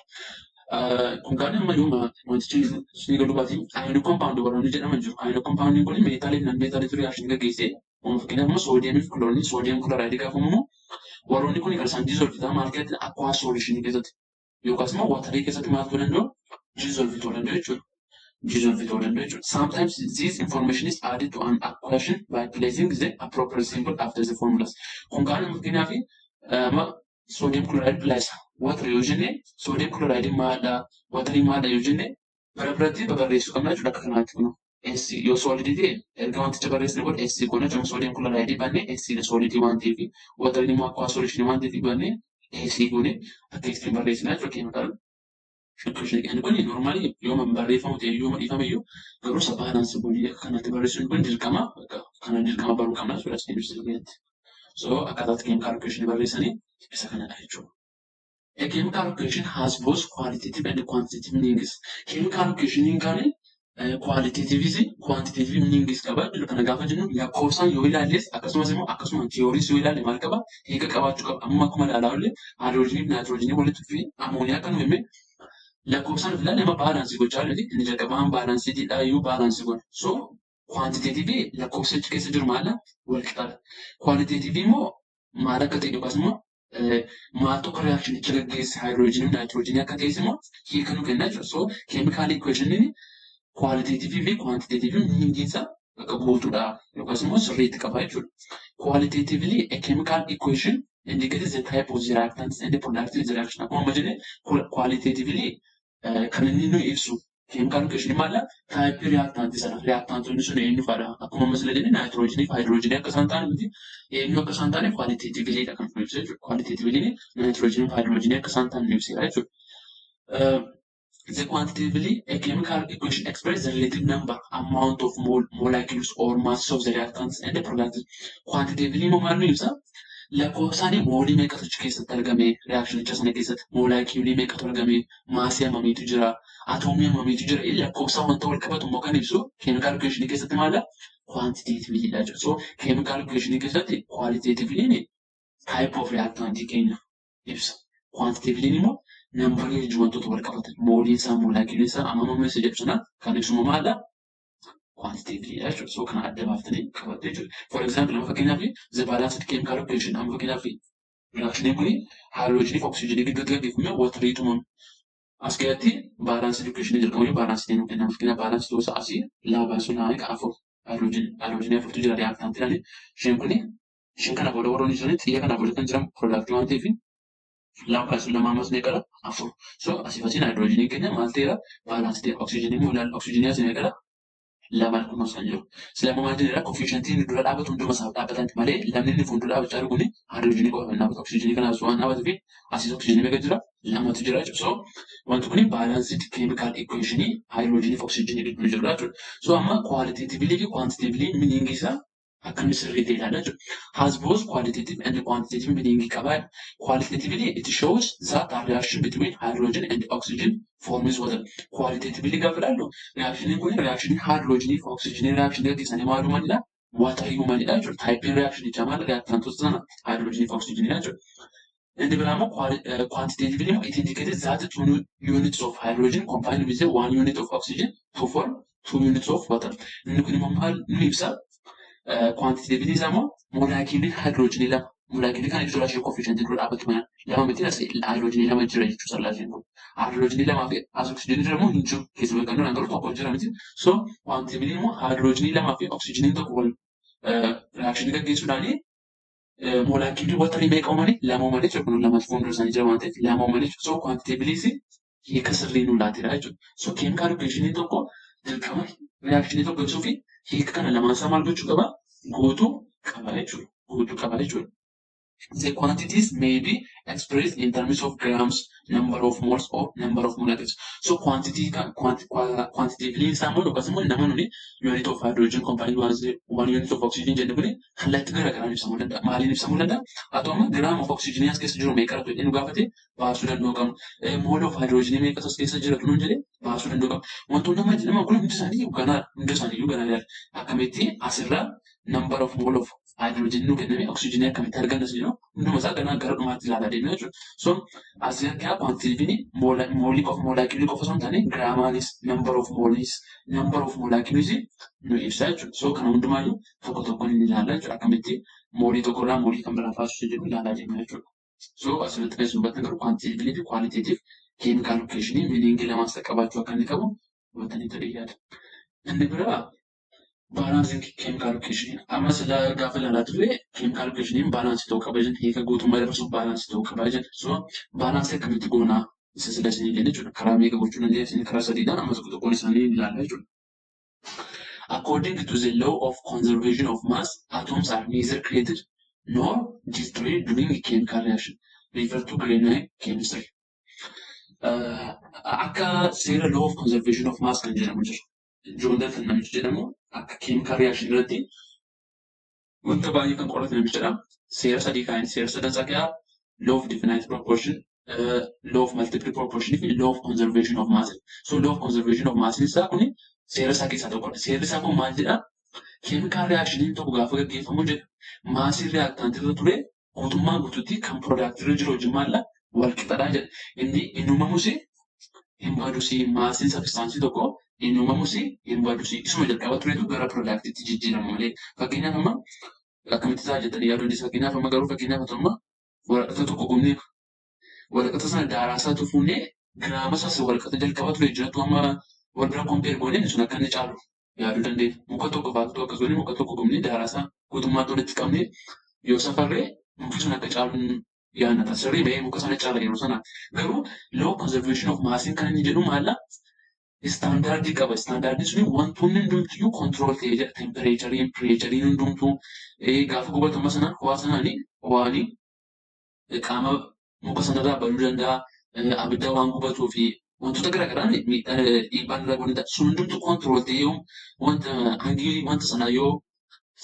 Kun kan amma yooma wantichi ni galuu baate ionic compound warroonni jedhaman jiru. Ionic compound kun meetaalii fi non meetaaliitu reaction gaggeessee fakkeenyaaf immoo soodiyeemii fi kilooriinii soodiyeem kilooraayidii gaafa uumamu warroonni kun kan isaan dissolve ta'an maal keessatti aqueous solution keessatti yookaas immoo waterii keessatti maal ta'uu danda'u dissolve ta'uu danda'u jechuudha. Dissolve ta'uu danda'u jechuudha. Sometimes this information is added to an equation by placing the appropriate symbol after the formulas. Kun kan fakkeenyaaf amma sodium chloride plus water yoo jenne sodium chloride maadha waterii maadha yoo jenne bara biratti babarreessuu qabna jechuudha akka kanaatti kun. S yoo solidii ta'e erga wanticha barreessine booda S goona jechuudha sodium chloride banne S dha solidii waan ta'eef wateriin immoo aqueous solution waan ta'eef banne AC goone akka ittiin barreessina jechuudha chemical equation. Inni kun normaalii yooma barreeffamu ta'e yooma dhiifame iyyuu garuu isa baalaansii goonee akka kanatti barreessuun kun dirqama kana dirqama baruu qabna jechuudha chemistry keessatti. So akkaataatti chemical equation barreessanii isa kanadha jechuudha. A chemical equation has both qualitative and quantitative meanings. Chemical equation kan qualitativeis quantitative meanings qaba. Kana gaafa jennu lakkoofsaan yoo ilaalles akkasumas immoo akkasuma tiyooriis yoo ilaalle maal qaba? Hiika qabaachuu qaba. Amma akkuma ilaalaa oolle haayidroojinii fi naayitiroojiinii walitti dhufee amooniyaa akka nu hime lakkoofsaan of ilaalle amma baalaansii gochaa jirti. Inni jalqabaan baalaansiidha iyyuu baalaansii godha. So quantitative lakkoofsa achi keessa jiru maala? Wal qixaadha. Qualitative immoo maal akka ta'e yookaas immoo maal tokko reaakshinicha gaggeesse haayidroojinii fi naayitiroojiinii akka ta'es immoo hiika nu kenna jechuudha. So chemical equation qualitative fi quantitative meaningiinsa akka guutuudha yookaas immoo sirriitti qaba jechuudha. Qualitatively a chemical equation indicates the type of the reactants and the product in the reaction. Akkuma amma jenne qualitatively kan inni nu ibsu chemical equation maala type reactant sana reactantonni sun eenyu fa'aadha. Akkuma amma sila jenne naayitiroojiinii fi haayidroojinii akka isaan ta'an miti eenyu akka isaan ta'an qualitatively dha kan nu ibsu jechuudha. Qualitatively naayitiroojiinii fi haayidroojinii akka isaan ta'an nu ibseera jechuudha. The quantitatively a chemical equation expresses the relative number, amount of molecules or masses of the reactants and the products. Quantitatively immoo maal nu ibsa? Lakkoofsaan moolii meeqatu achi keessatti argame reaakshinicha sana keessatti moolaakiulii meeqatu argame maasii hammamiitu jira atoomii hammamiitu jira lakkoofsaan wanta wal qabatu immoo kan ibsu chemical equation keessatti maala? Quantitatively dha jechuudha. So chemical equation keessatti qualitatively type of reactant keenya ibsa. Quantitatively immoo nambarii wajjin wantoota wal qabatan mooliin isaa moolaakiuliin isaa amma amma isa jedhu sana kan ibsu immoo maala? Quantitatively dha jechuudha. So kana adda baaftanii qabattu jechuudha. For example, amma fakkeenyaaf the balanced chemical equation amma fakkeenyaaf reaakshiniin kun haayidroojinii fi oksijiinii gidduutti gaggeeffamee watariitu uumame. As keessatti balanced equation jalqabanii balanced nu kenna. Fakkeenyaaf balanced ta'uusaa asii lama baay'isuu lama meeqa afur haayidroojinii afurtu jira reaaktaantiidhaan isheen kun Isheen kana booda warroonni jiranii xiyya kana booda kan jiran productii waan ta'eef lama baay'isuun lama ammas meeqadha? Afur. So asiif asiin haayidroojiniin keenya maal ta'eera? Balancii ta'eera. Oksijiinii immoo ilaalla. Oksijiinii asii meeqadha? Lama kunuunsa kan jiru. Sila immoo maal jenneera? Coefficientii inni dura dhaabatu hunduma isaaf dhaabbatan malee lamni inni fuuldura dhaabbachaa jiru kuni haayidroojinii qofa kan dhaabbatu. Oksijiinii kanaas waan dhaabbatuu fi asiis oksijiinii meeqa jira? Lamatu jira jechuudha. So wanti kuni balanced chemical equationii haayidroojinii fi oksijiinii gidduu jirudha jechuudha. So amma qualitatively fi quantitatively meaning isaa akkamii sirrii ta'e ilaalla jechuudha. Has both qualitative and quantitative meaning qaba. Qualitatively, it shows that a reaction between hydrogen and oxygen forms water. Qualitatively gaafa ilaallu reactioniin kun reactionii hydrogenii fi oxygenii reactionii gaggeessanii maal uumanidha? Waterii uumanidha jechuudha. Typeiin reactionichaa maal? Reactantoota sana hydrogenii fi oxygenii jechuudha. Inni biraa immoo quantitatively immoo it indicates that two units of hydrogen combined with one unit of oxygen to form two units of water. Inni kun immoo maal nu ibsa? Quantitatively isaa immoo moleculeii hydrogenii lama, moleculeii kana ibsuudhaaf ishee coefficientii dura dhaabbatu kana lama miti, as hydrogenii lama jira jechuudha sallaasheen kun. Hydrogenii lamaa fi as oxygenii jira immoo hin jiru, keessa beekamnu garuu tokko jira miti. So quantitatively immoo hydrogenii lamaa fi oxygeniin tokko wal reactionii gaggeessuudhaani moleculeii waterii meeqa uumanii? Lama uumanii jechuudha. Kun lama fuuldura isaanii jira waan ta'eef lama uumanii jechuudha. So quantitatively hiika sirrii nu laateera jechuudha. So chemical equationiin tokko dirqama reactionii tokko ibsuu fi hiika kana lamaan isaa maal gochuu qaba? Guutuu qaba jechuudha. Guutuu qaba jechuudha. The quantities may be expressed in terms of grams, number of moles or number of molecules. So quantity quantitatively isaa immoo yookaas immoo nama nuni unit of hydrogen combined with one unit of oxygen jenne kuni kallattii garaa garaan ibsamuu danda'a. Maaliin ibsamuu danda'a? Haa ta'u amma gram of oxygen as keessa jiru meeqa jedhee nu gaafate baasuu danda'uu qabna. Mole of hydrogen meeqa as keessa jira nuun jedhee baasuu danda'uu qabna. Wantoonni amma jedhaman kun hundi isaanii ganaadha. Hundi isaanii ganaadha. Akkamitti asirraa number of mole of hydrogen nu kenname oxygen akkamitti argannas jedhu hunduma isaa ganaa gara dhumaatti ilaalaa deemna jechuudha. So asii akka quantitatively moolii qofa, moleculeii qofa osoo hin taane giraamaanis, number of moles, number of molecules nu ibsa jechuudha. So kana hundumaayyuu tokko tokkoon inni ilaalla jechuudha. Akkamitti moolii tokkorraa moolii kan biraa baasuu jedhu ilaalaa deemna jechuudha. So asirratti kan isin hubattan garuu quantitatively fi qualitative chemical equation meaning lamaas qabaachuu akka inni qabu hubattanii ta'ee yaada. Inni biraa balancing chemical equation. Amma sila gaafa ilaalaa turre chemical equation balancii ta'uu qaba jenna. Hiika guutummaa dabarsuuf balancii ta'uu qaba jenna. So balancii akkamitti goonaa isa sila isinii jenna jechuudha. Karaa meeqa gochuu dandeenya isin? Karaa sadiidhaan amma tokko tokkoon isaanii ilaalla jechuudha. According to the law of conservation of mass, atoms are neither created nor destroyed during a chemical reaction. Refer to grade 9 chemistry. Akka seera law of conservation of mass kan jedhamu jira. John Dalton namichi jedhamu akka chemical reaction irratti wanta baay'ee kan qorate namichadha. Seera sadii kaa'an, seera sadan isaa keessaa law of definite proportion, law of multiple proportion fi law of conservation of mass. So law of conservation of mass isaa kuni seera isaa keessaa tokkodha. Seerri isaa kun maal jedhaa? Chemical reactioniin tokko gaafa gaggeeffamu jedha. Massiin reactantii irra ture guutummaa guutuutti kan productii irra jiru wajjin maalla wal qixadha jedha. Inni hin uumamus hin badus, massiin substanceii tokko hin uumamus hin badus, isuma jalqaba turetu gara productiitti jijjiirama malee. Fakkeenyaaf amma akkamitti ta'a jettanii yaaduu dandeessu. Fakkeenyaaf amma garuu fakkeenyaaf amma waraqata tokko gubnee waraqata sana daaraa isaatu fuunee giraama isaas waraqata jalqaba ture jiratu amma wal bira compare goonee sun akka inni caalu yaaduu dandeenya. Muka tokko faatu akkas goonee muka tokko gubnee daaraa isaa guutummaatti walitti qabnee yoo safarree mukti sun akka caalu yaadna. Sirrii ba'ee muka sana caala yeroo sana. Garuu law conservation of massiin kan inni jedhu maalla? Standardii qaba. Standardiin suni wantoonni hundumtiyyuu control ta'ee jira. Temperatureiin, pressureiin hundumtuu gaafa gubatama sana ho'a sanaanii ho'anii qaama muka sanarraa baduu danda'a. Abidda waan gubatuu fi wantoota garaagaraa dhiibbaan irra godhu danda'a. Sun hundumtuu control ta'ee wanta hangi wanta sanaa yoo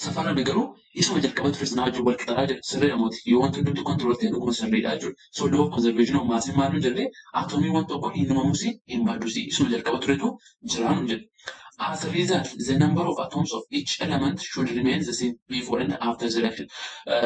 safarame garuu isuma jalqaba ture sanaa wajjin wal qixaadhaa jira. Sirriidha mooti. Yoo wanti hundumtuu control ta'e dhuguma sirriidha jechuudha. So law of conservation of mass maal nu jedhee? Atoomii wanta tokko hin uumamus hin badus, isuma jalqaba turetu jira nu jedhe. As a result, the number of atoms of each element should remain the same before and after the reaction.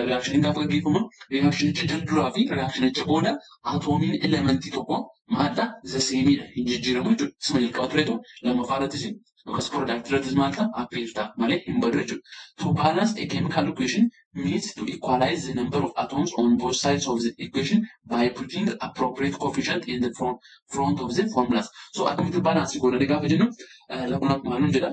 Reactioniin gaafa gaggeeffamu reactionicha jalduraa fi reactionicha booda atoomiin elementii tokko maalidha? The sameidha. Hin jijjiiramu jechuudha. Isuma jalqaba turetu lammaffaa irrattis yookaas product irrattis maal ta'a? Appear ta'a malee hin badu jechuudha. To balance a chemical equation means to equalize the number of atoms on both sides of the equation by putting appropriate coefficient in the front of the formulas. So akkamitti balance goonanii gaafa jennu lakkoon akkuma nuun jedha,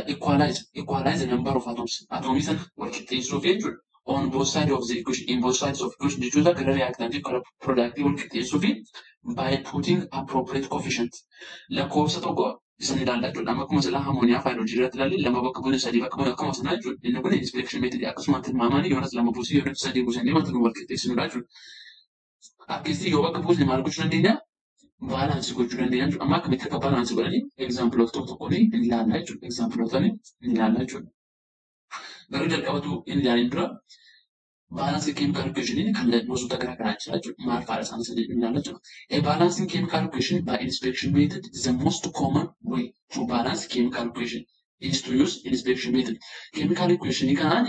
equalize the number of atoms, atoomii sana wal qixxeessuuf jechuudha. On both sides of the equation, in both sides of equation jechuudha, gara reactantii gara productii wal qixxeessuu fi by putting appropriate coefficient. Lakkoofsa tokko isan ilaallaa jechuudha. Amma akkuma silaa amooniyaa fi haayidroojinii irratti ilaalle, lama bakka buune, sadii bakka buune, akkuma sanaa jechuudha. Inni kun inspection method akkasuma tilmaamaan yoonas lama buusii, yoonas sadii buusanii wanta nu wal qixxeessinudha jechuudha. Akkasitti yoo bakka buusne maal gochuu dandeenya? Balance gochuu dandeenya jechuudha. Amma akkamitti akka balance godhanii example tokko tokkoon ni ilaalla jechuudha. Example ni ilaalla jechuudha. Garuu jalqabatu hin ilaalin dura balance chemical equation kan gosoota garaa garaa jira jechuudha. Maal fa'aadha isaan sadii ilaalla jechuudha. A balancing chemical equation by inspection method is the most common way to balance chemical equation is to use inspection method. Chemical equation kanaan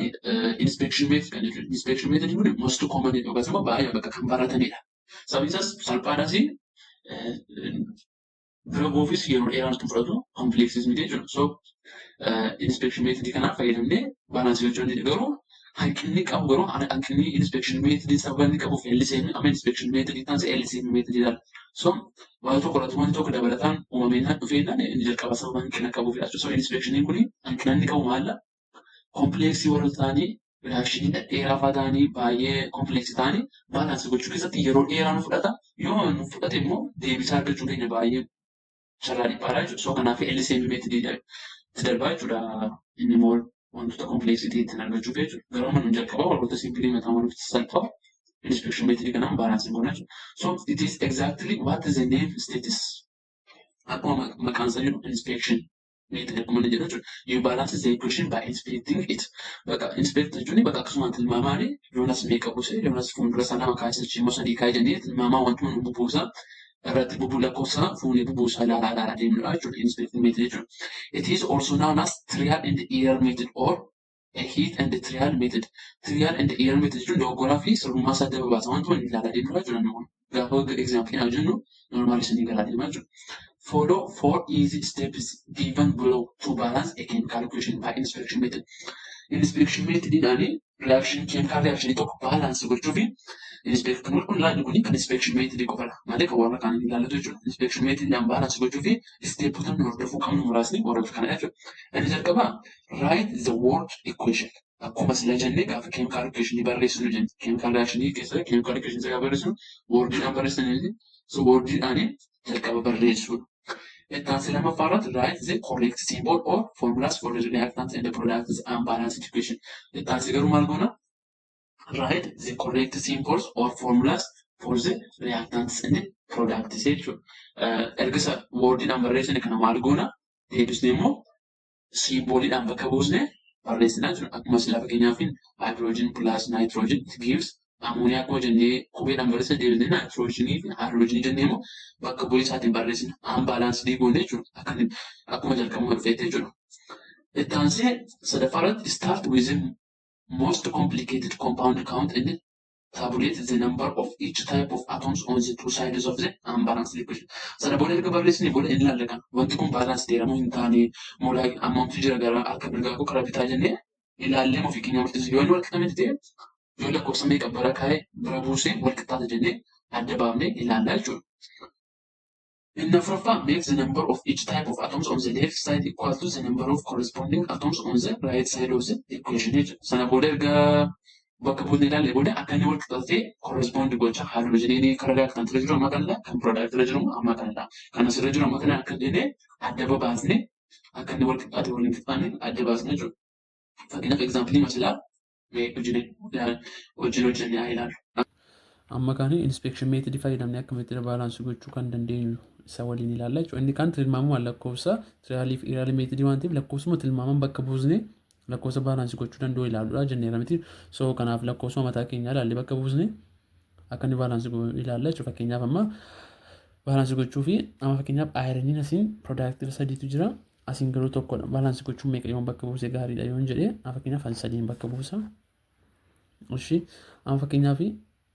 inspection method kan jechuudha. Inspection method kun most common yookaas immoo baay'ee bakka kan baratanidha. Sababni isaas salphaadhaas, bira goofis yeroo dheeraa nutti fudhatu, complexis miti jechuudha. So inspection method kanaaf fayyadamnee balance gochuu dandeenya. Garuu hanqinni qabu, garuu hanqinni inspection method sababa inni qabuuf LCM, amma inspection method taanse LCM method ilaala. So waan tokko irratti wanti tokko dabalataan uumameenyaan dhufeenyaan inni jalqaba sababa hanqina qabuuf jechuudha. So inspectioniin kun hanqina inni qabu maalla? Complexii warra ta'anii, reactionii dhedheeraa fa'aa ta'anii, baay'ee complexii ta'anii balance gochuu keessatti yeroo dheeraa nu fudhata. Yoo nu fudhate immoo deebisaa argachuu keenya baay'ee carraa dhiphaadha jechuudha. So kanaaf LCM method itti darbaa jechuudha. Inni immoo wantoota complexii ittiin argachuuf jechuudha. Garuu amma nu jalqaba warroota simple mataa waan salphaa inspection method kanaan balance goona jechuudha. So it is exactly what the name states. Akkuma maqaan isaa jedhu, inspection method akkuma inni jedhu jechuudha. You balance the equation by inspecting it. Bakka inspect jechuun bakka akkasuma tilmaamaan yoonas meeqa buuse, yoonas fuuldura isaa lama kaasee, achi immoo sadii kaa'ee jennee tilmaamaa wantuma nu bubuusaa irratti bubu lakkoofsa fuunee bubuusaa ilaalaa ilaalaa deemnudha jechuudha. Inspection method jechuudha. It is also known as trial and error method or a hit and trial method. Trial and error method jechuun dogoggoraa fi sirrummaa isaa adda babaasa wantuma inni ilaalaa deemnudha jechuudha. Inni kun gaafa example haa jennu normal isinii galaa deemaa jechuudha. Follow four easy steps given below to balance a chemical equation by inspection method. Inspection method jedhanii reaction, chemical reaction tokko balance gochuu fi inspection kun ilaalli kun kan inspection method qofadha malee kan warra kaan hin ilaallatu jechuudha. Inspection method dhaan balance gochuu fi stepota nu hordofuu qabnu muraasni warroota kana jechuudha. Inni jalqabaa write the word equation. Akkuma sila jennee gaafa chemical equation barreessinu jenne, chemical reaction keessatti chemical equation gaafa barreessinu wordiidhaan barreessinu, so wordiidhaan jalqaba barreessuudha. Itti aansee lammaffaa irratti write the correct symbol or formulas for the reactants and the products unbalanced equation. Itti aansee garuu maal goona? Write the correct symbols or formulas for the reactants and the products jechuudha. Erga isa wordiidhaan barreessine kana maal goona? Deebisnee immoo symboliidhaan bakka buusnee barreessina jechuudha. Akkuma sila fakkeenyaaf hydrogen plus nitrogen it gives ammooniyaa akkuma jennee qubeedhaan barreessine, deebisnee nitrogenii fi hydrogenii jennee immoo bakka bu'ee isaatiin barreessina. Unbalanced goone jechuudha. Akkuma jalqabuma dhufeetti jechuudha. Itti aansee sadaffaa irratti start with the most complicated compound, count and tabulate the number of each type of atoms on the two sides of the unbalanced equation. Sana booda erga barreessine booda inni ilaalla kana. Wanti kun balance ta'eera hin taane, moolaa ammamtu jira gara harka mirgaa koo karaa bitaa jennee ilaallee ofii keenya murteessu. Yoo inni wal qixxaame ta'e, yoo lakkoofsa meeqa bara kaa'ee bira buusee wal qixxaata jennee adda baafnee ilaallaa jechuudha. Inni afuraffaa make the number of each type of atoms on the left side equal to the number of corresponding atoms on the right side of the equation jechuudha. Sana booda erga bakka buusnee ilaalle booda akka inni wal qixxaatee correspond gocha, haayidroojiniin karaa reactant irra jiru amma kanadha, kan product irra jiru amma kanadha, kan asirra jiru amma kana akka jennee adda babaasnee akka inni wal qixxaate waliin qixxaanne adda baasnee jechuudha. Fakkeenyaaf example masilaa mee hojii hojjennee haa ilaallu. Amma kan inspection method fayyadamnee akkamitti balance gochuu kan dandeenyu isa waliin ilaalla jechuudha. Inni kan tilmaamuma lakkoofsa trialii fi errorii method waan ta'eef lakkoofsuma tilmaaman bakka buusnee lakkoofsa balance gochuu danda'u ilaaluudha jenneera miti. So kanaaf lakkoofsuma mataa keenyaa ilaallee bakka buusnee akka inni balance ilaalla jechuudha. Fakkeenyaaf amma balance gochuu fi amma fakkeenyaaf ironiin asiin productii sadiitu jira. Asiin garuu tokkodha. Balance gochuun meeqa yoon bakka buuse gaariidha yoon jedhee, amma fakkeenyaaf ani sadiin bakka buusa. Ishi amma fakkeenyaaf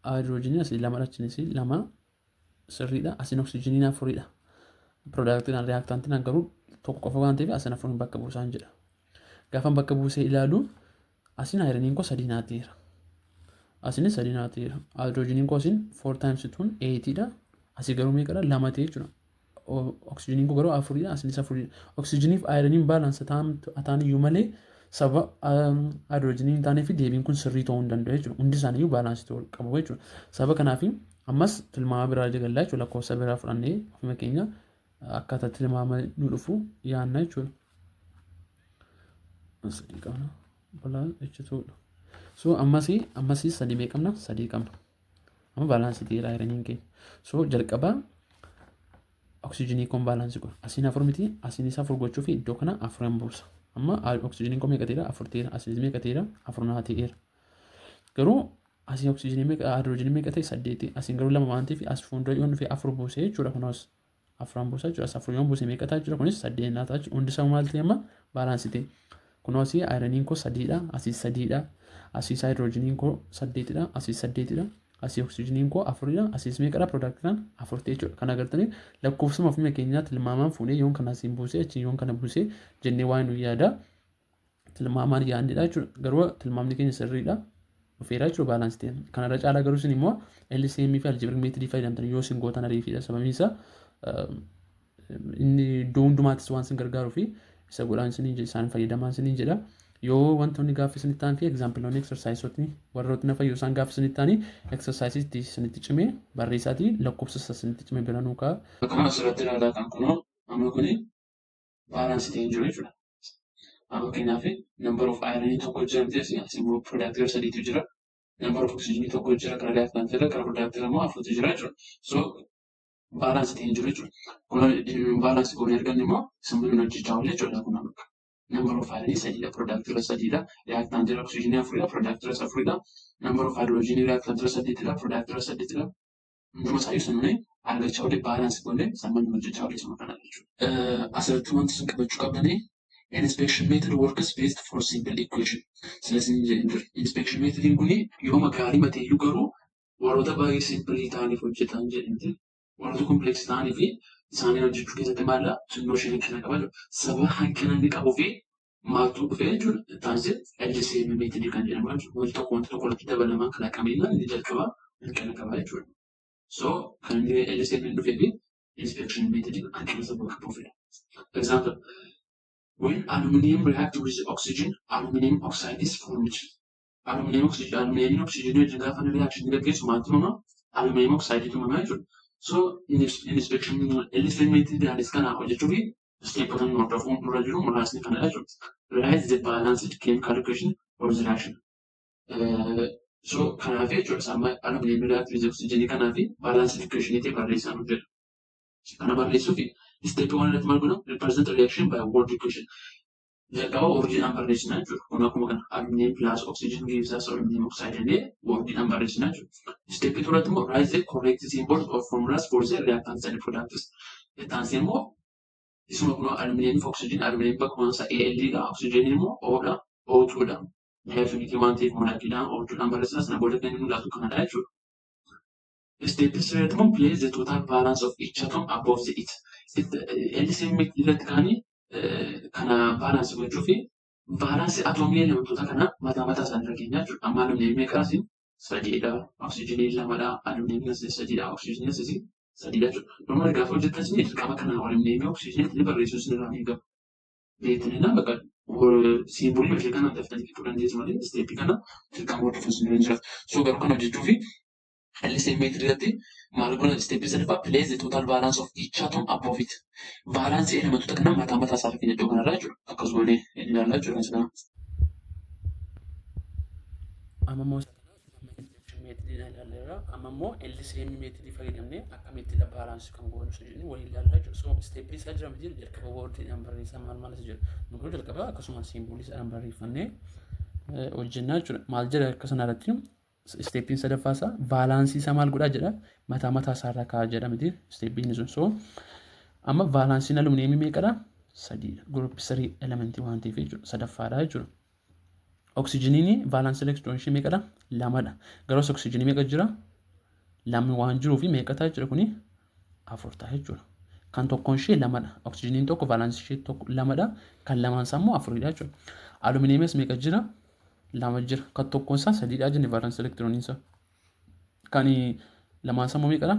haayidroojinii asii lama, achiinis lama, sirriidha. Asiin oksijiiniin afuridha. Productiin reactantiin garuu tokko qofa waan ta'eef asiin afuriin bakka buusaan jedha. Gaafan bakka buusee ilaalu asiin ironiin koo sadii naateera. Asiinis sadii naateera. Haayidroojiniin koo asiin four times twon eightidha. Asii garuu meeqadha? Lama ta'e jechuudha. Oksijiiniin koo garuu afuridha. Asiinis afuridha. Oksijiiniif ironiin balance ta'an iyyuu malee Sababa haayidroojinii hin taanee fi deebiin kun sirrii ta'uu hin danda'u jechuudha. Hundi isaaniiyyuu baalaansii ta'uu qabu jechuudha. Sababa kanaaf ammas tilmaama biraa jagallaa jechuudha. Lakkoofsa biraa fudhannee ofuma keenya akkaataa tilmaama nu dhufu yaanna jechuudha. Sadii qabna. Balaa jechuudha. So ammasii sadii mee qabna? Sadii qabna. Amma baalaansii ta'eera ironiin keenya. So jalqaba oksijiinii kun baalaansii godha. Asiin afur miti, asiinis afur gochuu fi iddoo kana afuran buusa. Amma oksijiiniin kun meeqa ta'eera? Afur ta'eera. Asiinis meeqa ta'eera? Afur naa ta'eera. Garuu asii oksijiinii meeqa, haayidroojinii meeqa ta'e? Saddeeti. Asiin garuu lama waan ta'eef as fuuldura yoon dhufe afur buusee jechuudha kunis. Afuran buusa jechuudha. As afur yoon buuse meeqa ta'a jechuudha? Kunis saddeet naa ta'a jechuudha. Hundi isaa maal ta'e amma? Baalaansii ta'e. Kunoo asii ayiraniin koo sadiidha. Asiis sadiidha. Asiis haayidroojiniin koo saddeetidha. Asiis saddeetidha. Asii oksijiiniin koo afuridha. Asiis meeqadha? Piroodaaktiin afur ta'e jechuudha. Kana agartanii lakkoofsuma ofuma keenyaa tilmaamaan fuunee yoon kana asiin buusee achiin yoon kana buusee jennee waan nu yaada tilmaamaan yaadnedha jechuudha. Garuu tilmaamni keenya sirriidha. Dhufeera jechuudha baalaansii ta'e. Kanarra caalaa garuu isin immoo LCM fi algebraic method fayyadamtan yoo isin gootan ariifiidha. Sababiin isaa inni iddoo hundumaattis waan isin gargaaruu fi isa godhaan isiniin isaan fayyadamaa isiniin jedha. Yoo wantoonni gaaffii isinitti ta'an fi exampleoonni, exerciseootni warrootni na fayyuu isaan gaaffii isinitti ta'anii exerciseiitti isinitti cimee barreessaatii lakkoofsa isa isinitti cime bira nuu ka'a. Akkuma asirratti ilaalaa kan kunoo amma kuni baalaansii ta'ee jiru jechuudha. Amma fakkeenyaaf number of iron tokko jira miti, asii immoo product sadiitu jira. Number of oxygen tokko jira karaa reactant irra, karaa product irra immoo afurtu jira jechuudha. So baalaansii ta'ee jiru jechuudha. Kun baalaansii goonee arganne immoo simbiriin hojjechaa oolle jechuudha kun amma. Number of iron sadiidha, product irra sadiidha, reactant irra oxygen afuridha, product irra afuridha. Number of hydrogen reactant irra saddeetidha, product irra saddeetidha. Hunduma isaayyuu sanuni argachaa oolle, baalaansii goonee sammanni hojjechaa oolle suma kana jechuudha. Asirratti wanti isin qabachuu qabdanii, inspection method works best for simple equation. Silas inspection method kun yooma gaarii mateeyyuu garuu warroota baay'ee simple ta'aniif hojjetan jedhamti. Warroota complex ta'anii fi isaanii hojjechuu keessatti maalla xinnoo ishee hanqina qaba jechuudha. Sababa hanqina inni qabuu fi maaltu dhufe jechuudha. Taansee LCM method kan jedhamu jechuudha. Wanti tokko wanta tokko irratti dabalamaan kalaqameenyaan inni jalqaba hanqina qaba jechuudha. So kan inni LCM dhufee fi inspection method hanqina sababa qabuufidha. For example, when aluminum react with oxygen, aluminum oxide is formed. Aluminum oxygen, aluminum oxygen wajjin gaafa inni reaction gaggeessu maaltu uumama? Aluminum oxide uumama jechuudha. So inspection LCM method kana hojjechuu fi stepota nu hordofuun nurra jiru muraasni kanadha jechuudha. Write the balanced chemical equation for the reaction. So kanaaf jechuudha amma aluminum react with oxygen kanaaf balanced equation ta'e barreessaa nu jedha. Kana barreessuuf step one irratti maal godhama? Represent reaction by word equation. Jalqaba wordiidhaan barreessina jechuudha. Kun akkuma kana aluminum plus oxygen gives us aluminum oxide jennee wordiidhaan barreessina jechuudha. Step two irratti immoo write the correct symbols or formulas for the reactants and products. Itti immoo isuma kun aluminum fi oxygen, aluminum bakka bu'aan isaa Al dha, oxygen immoo O dha, O2 dha. Definitely waan ta'eef molaakiidhaan O2 dhaan barreessina, sana booda kan inni mul'atu kanadha jechuudha. Step three irratti immoo place the total valence of each atom above the it. LCM irratti kaanii kana balance gochuu fi valence atoomii elementoota kana mataa mataa isaanii irra keenya jechuudha. Amma aluminum meeqa asiin? Sadiidha. Oksijiinii lamadha. Aluminum asii sadiidha. Oksijiinii asii sadiidha jechuudha. Normal gaafa hojjettan isin dirqama kana aluminum oksijiinii barreessuu isin irraa eegamu. Beektanii bakka symbolii ishee kana daftanii fixuu dandeessu malee stepii kana dirqama hordofuu isin irra jiraatu. So garuu kana hojjechuu fi LCM method irratti maal goona? Stepii sadaffaa, place the total valence of each atom above it. Valence elementoota kana mataa mataa isaa fakkeenya iddoo kanarraa jechuudha. Akkasuma ilaallaa jechuudha sana. Amma immoo ilaalleerra. Amma immoo LCM method fayyadamnee akkamittidha baalaansii kan goonu isa jedhanii waliin ilaallaa jechuudha. So stepii isaa jira miti, jalqaba wordiidhaan barreessaa maal maal isa jedhu. Nu garuu jalqaba akkasuma symbolii isaadhaan barreeffannee hojjennaa jechuudha. Maal jedha akka sana irratti? Stepiin sadaffaa isaa valenceii isaa maal godhaa jedha? Mataa mataa isaa irraa kaa'aa jedha miti stepiin sun. So amma valenceiin alumineemii meeqadha? Sadiidha. Group three elementii waan ta'eef jechuudha. Sadaffaadha jechuudha. Oksijiniin valence elektiroonii ishee meeqadha? Lamadha. Garuu oksijinii meeqa jira? Lamni waan jiruu fi meeqa ta'a jechuudha kuni? Afur ta'a jechuudha. Kan tokkoon ishee lamadha. Oksijiniin tokko valenceii ishee tokko lamadha. Kan lamaan isaa immoo afuridha jechuudha. Alumineemis meeqa jira? Lama jira. Kan tokkoon isaa sadiidha jenne valence elektirooniin isaa. Kan lamaan isaa immoo meeqadha?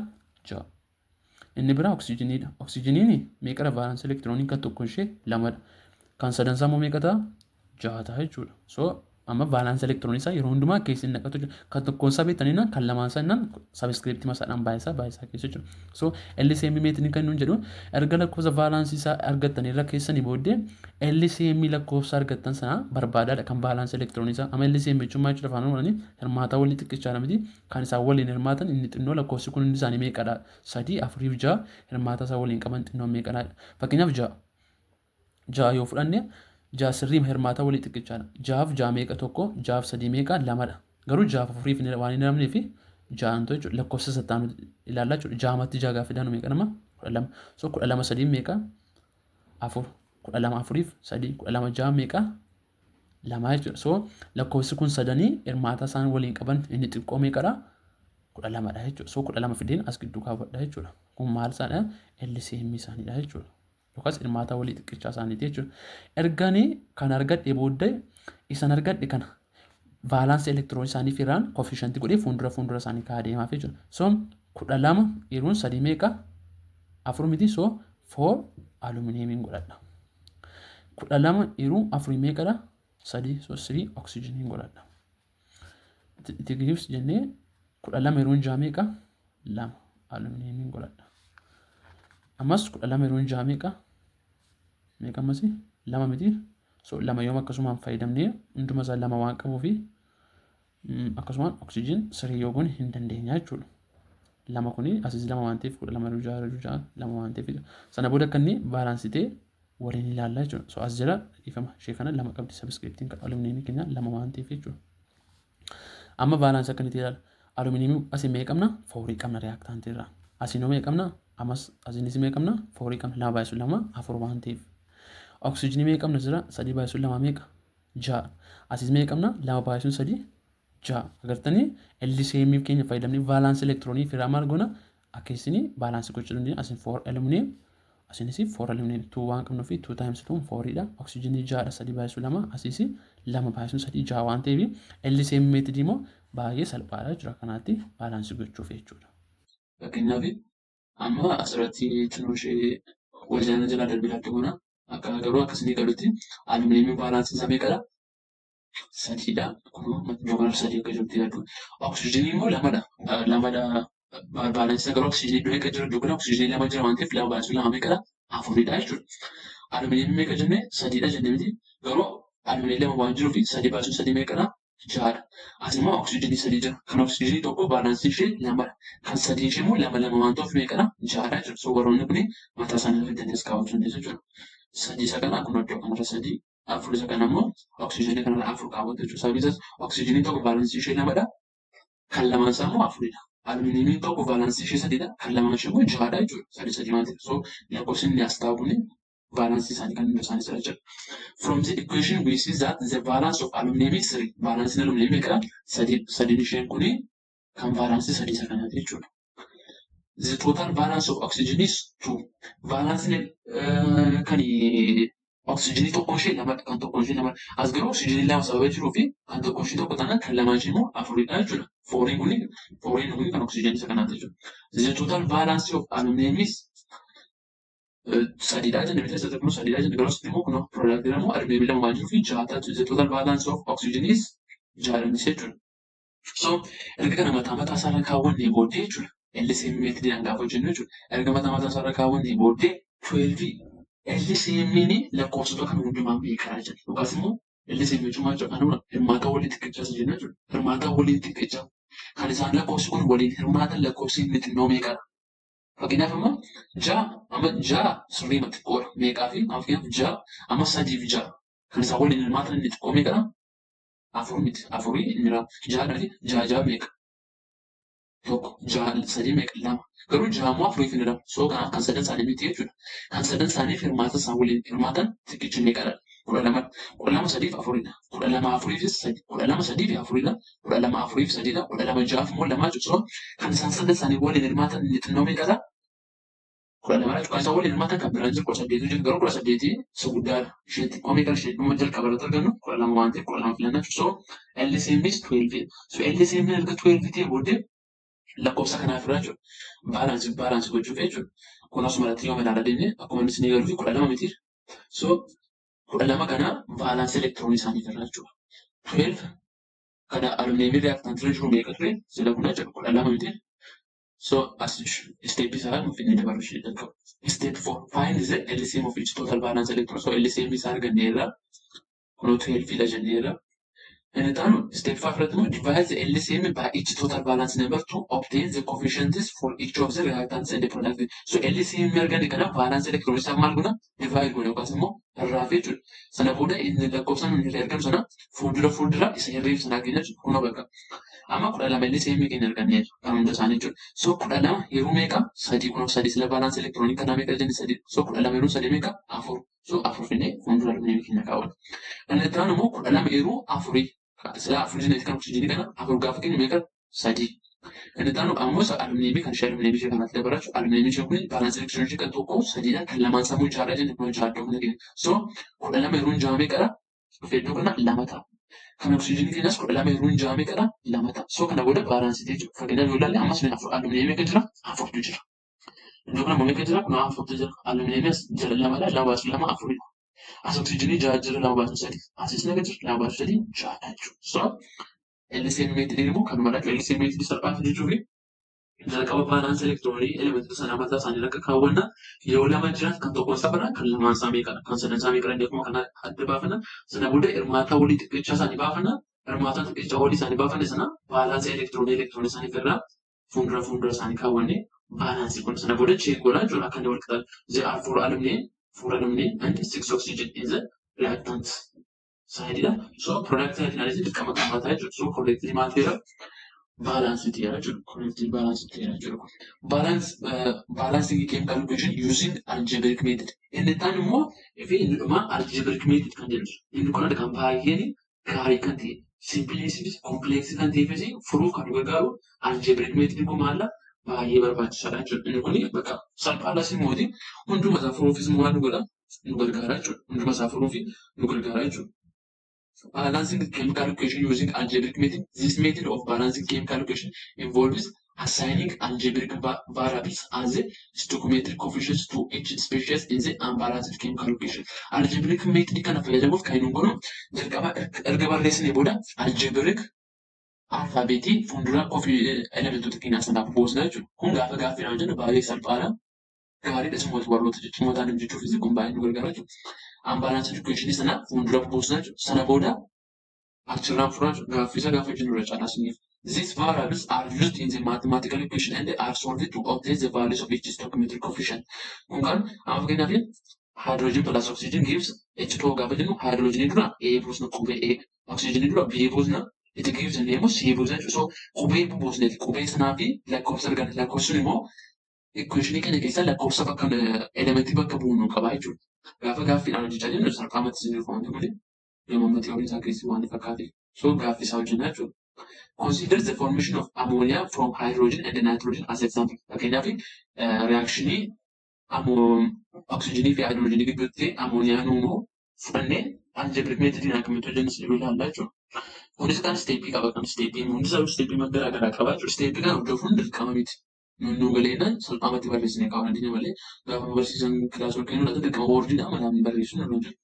Ja'a. Inni biraa oksijiniidha. Oksijiniin meeqadha valence elektirooniin kan tokkoon ishee? Lamadha. Kan sadan isaa immoo meeqa ta'a? 6 ta'a jechuudha. So amma valence elektiroonii isaa yeroo hundumaa keessa hin naqatu jechuudha. Kan tokkoon isaa beektanii kan lamaan isaa innaan subscriptii masaadhaan baay'isaa baay'isaa keessa jechuudha. So LCM methodii kan nuun jedhu erga lakkoofsa valence isaa argattanii irra keessanii booddee LCM lakkoofsa argattan sana barbaadaadha kan valence elektiroonii isaa. Amma LCM jechuun maal jechuudha afaan Oromoon hirmaataa walii xiqqichaa miti kan isaan waliin hirmaatan inni xinnoo lakkoofsi kun hundi isaanii meeqadha? 3, 4 fi 6 hirmaata isaa waliin qaban xinnoo meeqadha? Fakkeenyaaf 6 yoo fudhanne 6 sirrii hirmaata walii xiqqichaadha. 6 fi 6 meeqa 1, 6 fi 3 meeqa 2dha. Garuu 6 fi 4 waan hin hiramnee fi 6 ta'u jechuudha. Lakkoofsa sattaanu ilaallaa jechuudha. 6matti 6 gaafa fidaanu meeqa nama? 12. So 12 3 meeqa? 4. 12 4 fi 3. 12 6 meeqa? 2 jechuudha. So lakkoofsi kun sadanii hirmaata isaan waliin qaban inni xiqqoo meeqadha? 12dha jechuudha. So 12 fideen as gidduu kaawwadha jechuudha. Kun maal isaadha? LCM isaaniidha jechuudha. Yookaas hirmaata walii xiqqichaa isaaniiti jechuudha. Erganii kan argadhe booddee isan argadhe kana valence elektiroonii isaanii firaan coefficientii godhee fuuldura fuuldura isaanii kaa'aa deemaaf jechuudha. So 12 hiruun 3 meeqa? 4 miti. So 4 alumineemiin godhadha. 12 hiruu 4 meeqadha? 3. So 3 oksijiniin godhadha. It gives jennee 12 hiruun 6 meeqa? 2 alumineemiin godhadha. Ammas 12 hiruun 6 meeqa? Meeqa ammas? 2 miti. So 2 yoom akkasumaan fayyadamnee hunduma isaa 2 waan qabuufi akkasumaan oksijiin 3 yoo goone hin dandeenya jechuudha. 2 kuni asis 2 waan ta'eef 12 hiruu 6 hiruu 6 2 waan ta'eef sana booda akka inni balance ta'e waliin ilaallaa jechuudha. So as jala dhiifama ishee kana 2 qabdi subscriptiin alumineemii keenya 2 waan ta'eef jechuudha. Amma balance akka inni ilaala. Alumineemii asii meeqa qabna? 4 qabna reactantii irraa. Asiin meeqa qabna? Ammas asiinis meeqa qabna? 4 qabna. 2 baay'isu 2 4 waan ta'eef. Oksijiinii meeqa qabna jira? 3 baay'isu 2 meeqa? 6. Asiis meeqa qabna? 2 baay'isuun 3 6. Agartanii LCM keenya fayyadamnee valence elektiroonii firaa maal goona? Akka isin balance gochuu dandeenya. Asiin 4 aluminum asiinis 4 aluminum 2 waan qabnuu fi 2 times 2 4 dha. Oksijiinii 6 dha 3 baay'isu 2 asiis 2 baay'isuun 3 6 waan ta'eef LCM methodii immoo baay'ee salphaadha jechuudha. Kanaatti balance gochuuf jechuudha. Fakkeenyaaf amma asirratti xinnoo ishee wal jala jalaa darbee laatti goona. Akka garuu akkasii galutti alumineemiin valenceiin isaa meeqadha? 3dha. Kun iddoo kanarra 3 akka jirutti yaaddu. Oksijiinii immoo 2dha. 2dha. Valenceiin garuu oksijiinii iddoo meeqa jira? Iddoo kana oksijiinii 2 jira waan ta'eef 2 baay'isuu 2 meeqadha? 4dha jechuudha. Alumineemiin meeqa jennee? 3dha jennee miti. Garuu alumineemii 2 waan jiruuf 3 baay'isuun 3 meeqadha? 6dha. As immoo oksijiinii 3 jira. Kan oksijiinii tokko valenceiin ishee 2dha. Kan 3 ishee immoo 2 2 waan ta'uuf meeqadha? 6dha jechuudha. So warroonni kun mataa isaanii fidanii as kaawwachuu dandeessu jechuudha. 3 isa kana akkuma iddoo kanarra 3 4 isa kana immoo oksijiinii kanarra 4 kaawwatu jechuudha. Sababiin isaas oksijiiniin tokko valenceiin ishee 2dha. Kan lamaan isaa immoo 4dha. Alumineemiin tokko valenceiin ishee 3dha. Kan lamaan ishee immoo 6dha jechuudha. 3 3 waan ta'eef. So lakkoofsi inni as taa'u kun valence isaanii kan hunda isaanii sirra jira. From the equation we see that the valence of aluminum is 3. Valenceiin aluminum meeqadha? 3. Sadiin isheen kuni kan valence 3 isa kanaati jechuudha. The total valence of oxygen is 2. Valenceiin kan oksijiinii tokko ishee 2dha. Kan tokko ishee 2dha. As garuu oksijiinii 2 sababa jiruu fi kan tokko ishee 1 taanaan kan lamaan ishee immoo 4dha jechuudha. Fouriin kuni kan oksijiinii isa kanaati jechuudha. The total valence of aluminum is 3dha jenne miti asirratti kun 3dha jenne garuu asitti immoo kun productii immoo aluminum 2 waan jiruu fi 6 ta'a. The total valence of oxygen is 6 jechuudha. So erga kana mataa mataa isaarra kaawwannee booddee jechuudha. LCM methodiidhaan gaafa hojjennu jechuudha. Erga mataa mataa isaarra kaawwannee booddee 12 LCM lakkoofsota kan hundumaa meeqadha jenna. Yookaas immoo LCM jechuun maal jechuudha? Anuma hirmaata waliin xiqqichaa jenna jechuudha. Hirmaata waliin xiqqichaa. Kan isaan lakkoofsi kun waliin hirmaatan lakkoofsi inni xinnoo meeqadha? Fakkeenyaaf amma 6 amma 6 sirriima xiqqoodha. Meeqaa fi amma fakkeenyaaf 6 amma 3 fi 6 kan isaan waliin hirmaatan inni xiqqoo meeqadha? 4 miti. 4 inni 6 miti. 6 6 meeqa? 1 6 3 meeqa? 2. Garuu 6 immoo 4 hin hiramu. So kanaaf kan sadan isaanii miti jechuudha. Kan sadan isaaniif hirmaata isaan waliin hirmaatan xiqqichi meeqadha? 12. 12 3 fi 4dha. 12 4 fi 3. 12 3 fi 4dha. 12 4 fi 3dha. 12 6 immoo 2 jechuudha. So kan isaan sadan isaanii waliin hirmaatan inni xinnoo meeqadha? 12 jechuudha. Kan isaan waliin hirmaatan kan biraan jiru 18 jiru. Garuu 18 isa guddaadha. Ishee xiqqoo meeqa ishee dhuma jalqaba irratti argannu 12 waan ta'eef 12 filannaa jechuudha. So LCM is 12. So LCM erga 12 ta'e booddee lakkoofsa kanaaf irraa jechuudha. Balance balance gochuuf jechuudha. Kun asuma irratti yoo ilaalaa deemne akkuma inni isinii galuu fi 12 miti. So 12 kana valence elektiroonii isaanii irraa jechuudha. 12 kana alumineemii reactant irra jiru meeqa ture? Sila kun jechuudha 12 miti. So as step isaa nuuf inni dabalu ishee jalqaba. Step 4, find the LCM of each total valence electron. So LCM isaa arganneerra. Kunoo 12 dha jenneerra. Inni itti step 5 irratti immoo divide the LCM by each total valence number to obtain the coefficients for each of the reactants and the product. So LCM arganne kana valence electron isaa maal goona? Divide goona yookaas immoo irraa fi jechuudha. Sana booda inni lakkoofsa nuyi irraa argannu sana fuuldura fuuldura isa herreef sana argina jechuudha. Kunoo bakka. Amma 12 LCM keenya arganneerra kan hunda isaanii jechuudha. So 12 yeroo meeqa? 3 kunoo 3 sila valence electron kanaa meeqa jenne 3. So 12 yeroo 3 meeqa? 4. So 4 finnee fuuldura alumineemii keenya kaawwanna. Inni itti aanu immoo 12 yeroo 4. Sila 4 jennee kan oksijiinii kana 4 gaafa kennu meeqa? 3. Inni itti aanu ammoo alumineemii kan ishee alumineemii ishee kanatti dabalachuu alumineemii ishee kun valence electron ishee kan tokko 3dha kan lamaan isaa immoo 6dha jenne kun 6 iddoo kana kenna. So 12 yeroo 6 meeqadha? Dhufee iddoo kana 2 ta'a. Kan oksijiinii keenyas 12 yeroo 6 meeqadha? 2 ta'a. So kana booda balance jechuudha. Fakkeenyaaf yoo ilaalle ammas alumineemii meeqa jira? 4tu jira. Iddoo kana immoo meeqa jira? Kun 4tu jira. Alumineemii as jira 2dha. 2 baasu 2 4dha. As oksijiinii 6 jira 2 baasu 3. Asis meeqa jira? 2 baasu 3 6dha jechuudha. So LCM method immoo kanumadha jechuudha. LCM method salphaatti jechuun jalqaba valence elektiroonii elementoota sanaa mataa isaanii akka kaawwanna yoo lama jiran kan tokkoon isaa kan lamaan isaa meeqadha kan sadan isaa meeqadha akkuma kana adda baafanna. Sana booda hirmaata walii xiqqichaa isaanii baafanna. Hirmaata xiqqichaa walii isaanii baafanne sana valence elektiroonii elektiroonii isaanii irraa fuuldura fuuldura isaanii kaawwanne balance kun sana booda check godhaa jechuudha akka inni wal qixaatu. There are 4 aluminum, 4 aluminum and 6 oxygen in the reactant side dha. So product side ilaalee dirqama qabaataa jechuudha. So correctly maal ta'eera? Balance ta'eera jechuudha. Correctly balance ta'eera jechuudha. Balance balancing chemical equation using algebraic method. Inni taan immoo fi inni dhumaa algebraic method kan jedhu. Inni kun kan baay'een gaarii kan ta'e simplicity complex kan ta'eefis furuuf kan nu gargaaru algebraic method kun maalla baay'ee barbaachisaadha jechuudha. Inni kun bakka salphaadhas immoo hunduma isaa furuufis immoo waan nu godha nu gargaara jechuudha. Hunduma isaa furuuf nu gargaara jechuudha. Balancing chemical equation using algebraic method. This method of balancing chemical equation involves assigning algebraic variables as a stoichiometric coefficients to each species in the unbalanced chemical equation. Algebraic method kana fayyadamuuf kan nu godhu jalqaba erga barreessinee booda algebraic alfaabeetii fuuldura ofii elementoota keenyaa sanaaf buusna jechuudha. Kun gaafa gaaffiidhaan hojjennu baay'ee salphaadha. Gaariidha simoota warroota ciccimootaan hojjechuufis kun baay'ee nu gargaara jechuudha. Unbalanced equation sana fuuldura buusna jechuudha. Sana booda achirraan furaa jechuudha. Gaaffii isa gaafa hojjennu irra caalaa isiniif. These variables are used in the mathematical equation and are solved to obtain the values of each stoichiometric coefficient. Kun kan amma fakkeenyaaf hydrogen plus oxygen gives H2O gaafa jennu hydrogen dura A buusna qubee A, oxygen dura B buusna it gives the name C buusna jechuudha. So qubee buusneeti qubee sanaa fi lakkoofsa arganna. Lakkoofsi sun immoo equationii keenya keessaa lakkoofsa bakka elementii bakka bu'u nu qaba jechuudha. Gaafa gaaffiidhaan hojjechaa jennu salphaamatti isiniif wanti kun yommuu theory isaa keessi waan fakkaate. So gaaffii isaa hojjenna jechuudha. Consider the formation of ammonia from hydrogen and nitrogen as example. Fakkeenyaaf reactionii oksijiinii fi hydrogenii gidduutti ammooniyaan uumamu fudhannee algebraic methodiin akkamitti hojjennu si ilaalla jechuudha. Kunis kan steepii qaba kan steepii hundi isaa steepii garaa garaa qaba jechuudha. Steepii kana hordofuun dirqama miti. Nu galeenaan salphaamatti barreessinee kaa'uu dandeenya malee gaafa barsiisan kilaasii kennu laata dirqama wordiidha malaan barreessuun irra jiru.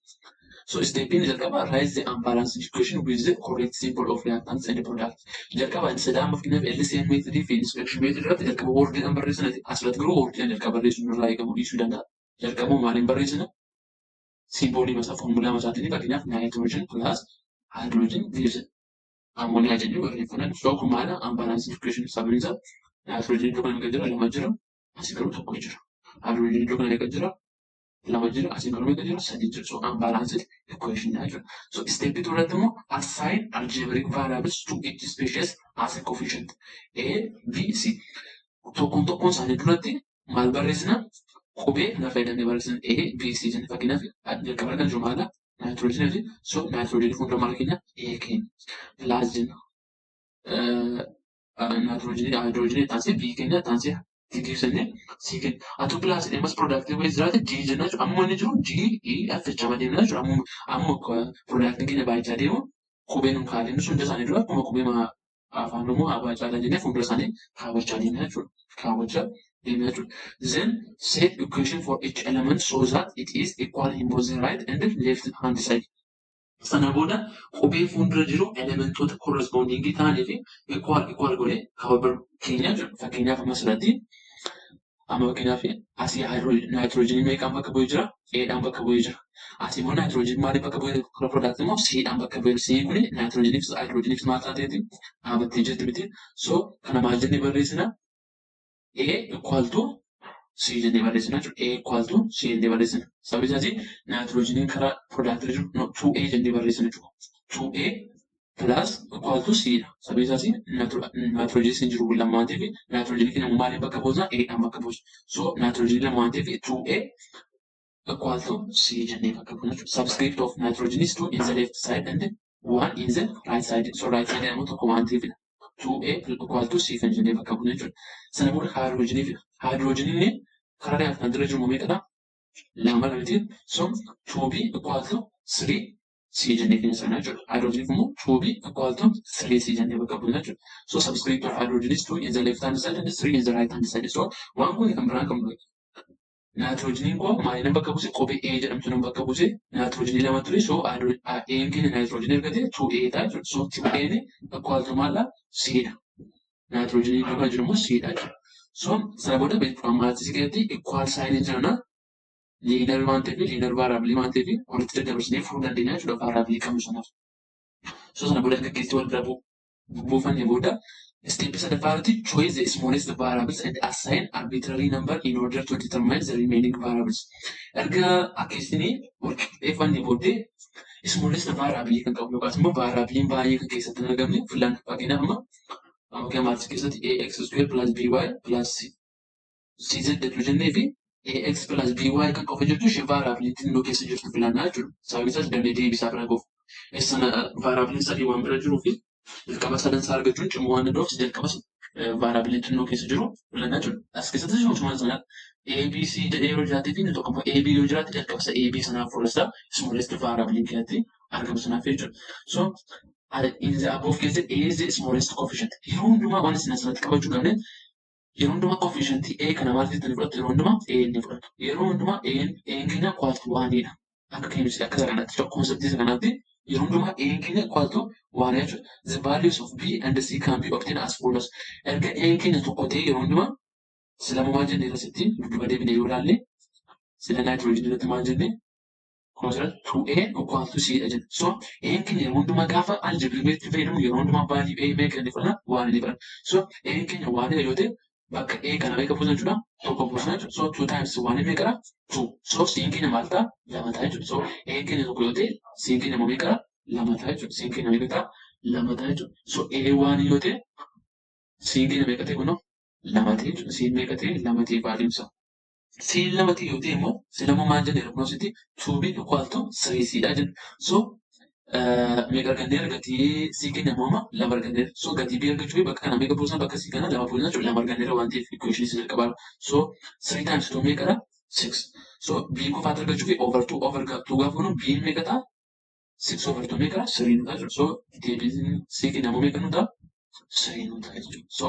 So steepiin jalqaba write the unbalanced equation with the correct symbol of reactants and product. Jalqaba inni amma fakkeenyaaf LCM method fi inspection method irratti jalqaba wordiidhaan barreessina asirratti garuu wordiidhaan jalqaba barreessuun irraa eegamu dhiisuu danda'a. Jalqaba maaliin barreessina? Simboolii masaa foormulaa masaatiin fakkeenyaaf nitrogen plus hydrogen gives ammonia jennee barreeffannaa. So kun maala unbalanced equation sababni isaa nitrogen iddoo kana meeqa jira? 2 jira. Asii garuu 1 jira. Hydrogen iddoo kana meeqa jira? 2 jira. Asii garuu meeqa jira? 3 jira. So unbalanced equation jechuudha. So step 2 irratti immoo assign algebraic variables to each species as a coefficient. A, B, C. Tokkoon tokkoon isaanii duratti maal barreessina? Qubee kana fayyadamnee barreessina. A, B, C jenne fakkeenyaaf jalqaba kan jiru maala? Nitrogen fi so nitrogen fuuldura maal keenya? A keenya. Plus jenna. Nitrogen hydrogen taasisee B keenya taasisee D jennee C keenya. Atu plus ammas product wayii jiraate D jenna jechuudha. Amma inni jiru D, E, F jechaa deemna jechuudha. Amma product keenya baay'achaa deemu qubee nun kaa'anii sun hunda isaanii dura akkuma qubee afaan Oromoo abaa caalaa jennee fuuldura isaanii kaawwachaa deemna jechuudha. Kaawwachaa Deemna jechuudha. Then set equation for each element so that it is equal in both the right and the left hand side. Sana booda qubee fuuldura jiru elementoota corresponding ta'anii fi equal equal godhee kaaba keenya jechuudha. Fakkeenyaaf amma asirratti, amma fakkeenyaaf asii naayitiroojiinii meeqaan bakka bu'ee jira? Eedhaan bakka bu'ee jira. Asii immoo naayitiroojiinii maaliif bakka bu'ee jira? Product immoo C'dhaan bakka bu'ee jira. C kuni naayitiroojiiniif haayidroojiniif maal taateeti? Dhaabattee jirti miti. So kana maal jennee barreessina? A equal to C jennee barreessina jechuudha. A equal to C jennee barreessina. Sababni isaas naayitiroojiiniin karaa product jiru, no, 2A jennee barreessina jechuudha. 2A plus equal to C dha. Sababni isaas naayitiroojiiniin sin jiru lama waan ta'eef, naayitiroojiinii keenya maaliin bakka buusna? A dhaan bakka buusna. So naayitiroojiinii lama waan ta'eef 2A equal to C jennee bakka buusna jechuudha. Subscript of nitrogen is 2 in the left side and 1 in the right side. So right side immoo tokko waan ta'eefidha. 2A equal to C kan jennee bakka buusna jechuudha. Sana booda haayidroojinii fida. Haayidroojiniin karaa reactant irra jiru meeqadha? Lama miti. So 2B equal to 3 C jennee keenya sana jechuudha. Haayidroojiniif immoo 2B equal to 3 C jennee bakka buusna jechuudha. So subscript of hydrogen is 2 in the left hand side and 3 in the right hand side. So waan kun kan biraan kan naayitiroojiiniin koo maaliin bakka buuse? Qubee A jedhamtu nan bakka buuse. Naayitiroojiinii lama ture. So A'n keenya naayitiroojiinii argate 2A ta'a jechuudha. So 2A equal to maal? C dha. Naayitiroojiinii iddoo kana jiru immoo C dha jechuudha. So sana booda mathsii keessatti equal sign jirana linear waan ta'eef, linear variable waan ta'eef, walitti daddabarsinee furuu dandeenya jechuudha variable qabnu sanaaf. So sana booda gaggeessii wal bira buufannee booda step sadaffaa irratti choose the smallest variables and assign arbitrary number in order to determine the remaining variables. Erga akkeessinii wal qixxeeffannee booddee smallest variable kan qabu yookaas immoo variableiin baay'ee kan keessatti hin argamne filanna. Fakkeenyaaf amma maths keessatti ax square plus by plus cz jedhu jennee fi ax plus by kan qofa jirtu ishee variable xinnoo keessa jirtu filannaa jechuudha. Sababni isaas damee deebisaa bira gahuuf. Sana variableiin sadii waan bira jiruu fi jalqaba sadansaa argachuun cimoo waan danda'uuf jalqaba variable xinnoo keessa jiru filannaa jechuudha. As keessattis akkasuma sana A, B, C jedhee yeroo jiraatee fi inni tokko immoo A, B yoo jiraate, jalqaba isa A, B sanaaf furassa smallest variable keessatti argamu sanaaf jechuudha. So in the above case A is the smallest coefficient. Yeroo hundumaa waan isin asirratti qabachuu qabne, yeroo hundumaa coefficient A kana maal jettanii fudhattu? Yeroo hundumaa A ni fudhattu. Yeroo hundumaa A keenya equal to oneidha. Akka chemistry akka isa kanaatti, concept isa kanaatti, yeroo hundumaa A keenya equal to one jechuudha. The values of B and C can be obtained as follows. Erga A keenya tokko ta'e, yeroo hundumaa sila maal jennee asitti dudduuba deebinee yoo ilaalle, sila naayitiroojiinii irratti maal jennee? Kunuunsa 2A equal to C dha jenna. So A keenya yeroo hundumaa gaafa algebraic fayyadamu yeroo hundumaa value A meeqa inni fudhana? One inni fudhana. So A keenya one yoo ta'e, bakka A kana meeqa buusna jechuudha? Tokko buusna jechuudha. So 2 times 1 meeqadha? 2. So C keenya maal ta'a? Lama ta'a jechuudha. So A keenya tokko yoo ta'e, C keenya immoo meeqadha? Lama ta'a jechuudha. C keenya meeqa ta'a? Lama ta'a jechuudha. So A one yoo ta'e, C keenya meeqa ta'e kunoo? Lama ta'e jechuudha. C meeqa ta'e? Lama ta'e value isaa. C lama ta'e yoo ta'e immoo, C lama maal jenneera? Kunoo asitti 2B equal to 3C dha jenna. So meeqa arganneera? Gatii C keenya immoo amma lama arganneera. So gatii B argachuu bakka kana meeqa buusna? Bakka C kana lama buusna jechuudha. Lama arganneera waan ta'eef equation isa jalqabaa. So 3 times 2 meeqadha? 6. So B qofaatti argachuu fi over 2 over 2 gaafa goonu B meeqa ta'a? 6 over 2 meeqa? 3 nu ta'a jechuudha. So deebiin C keenya immoo meeqa nu ta'a? 3 nu ta'a jechuudha. So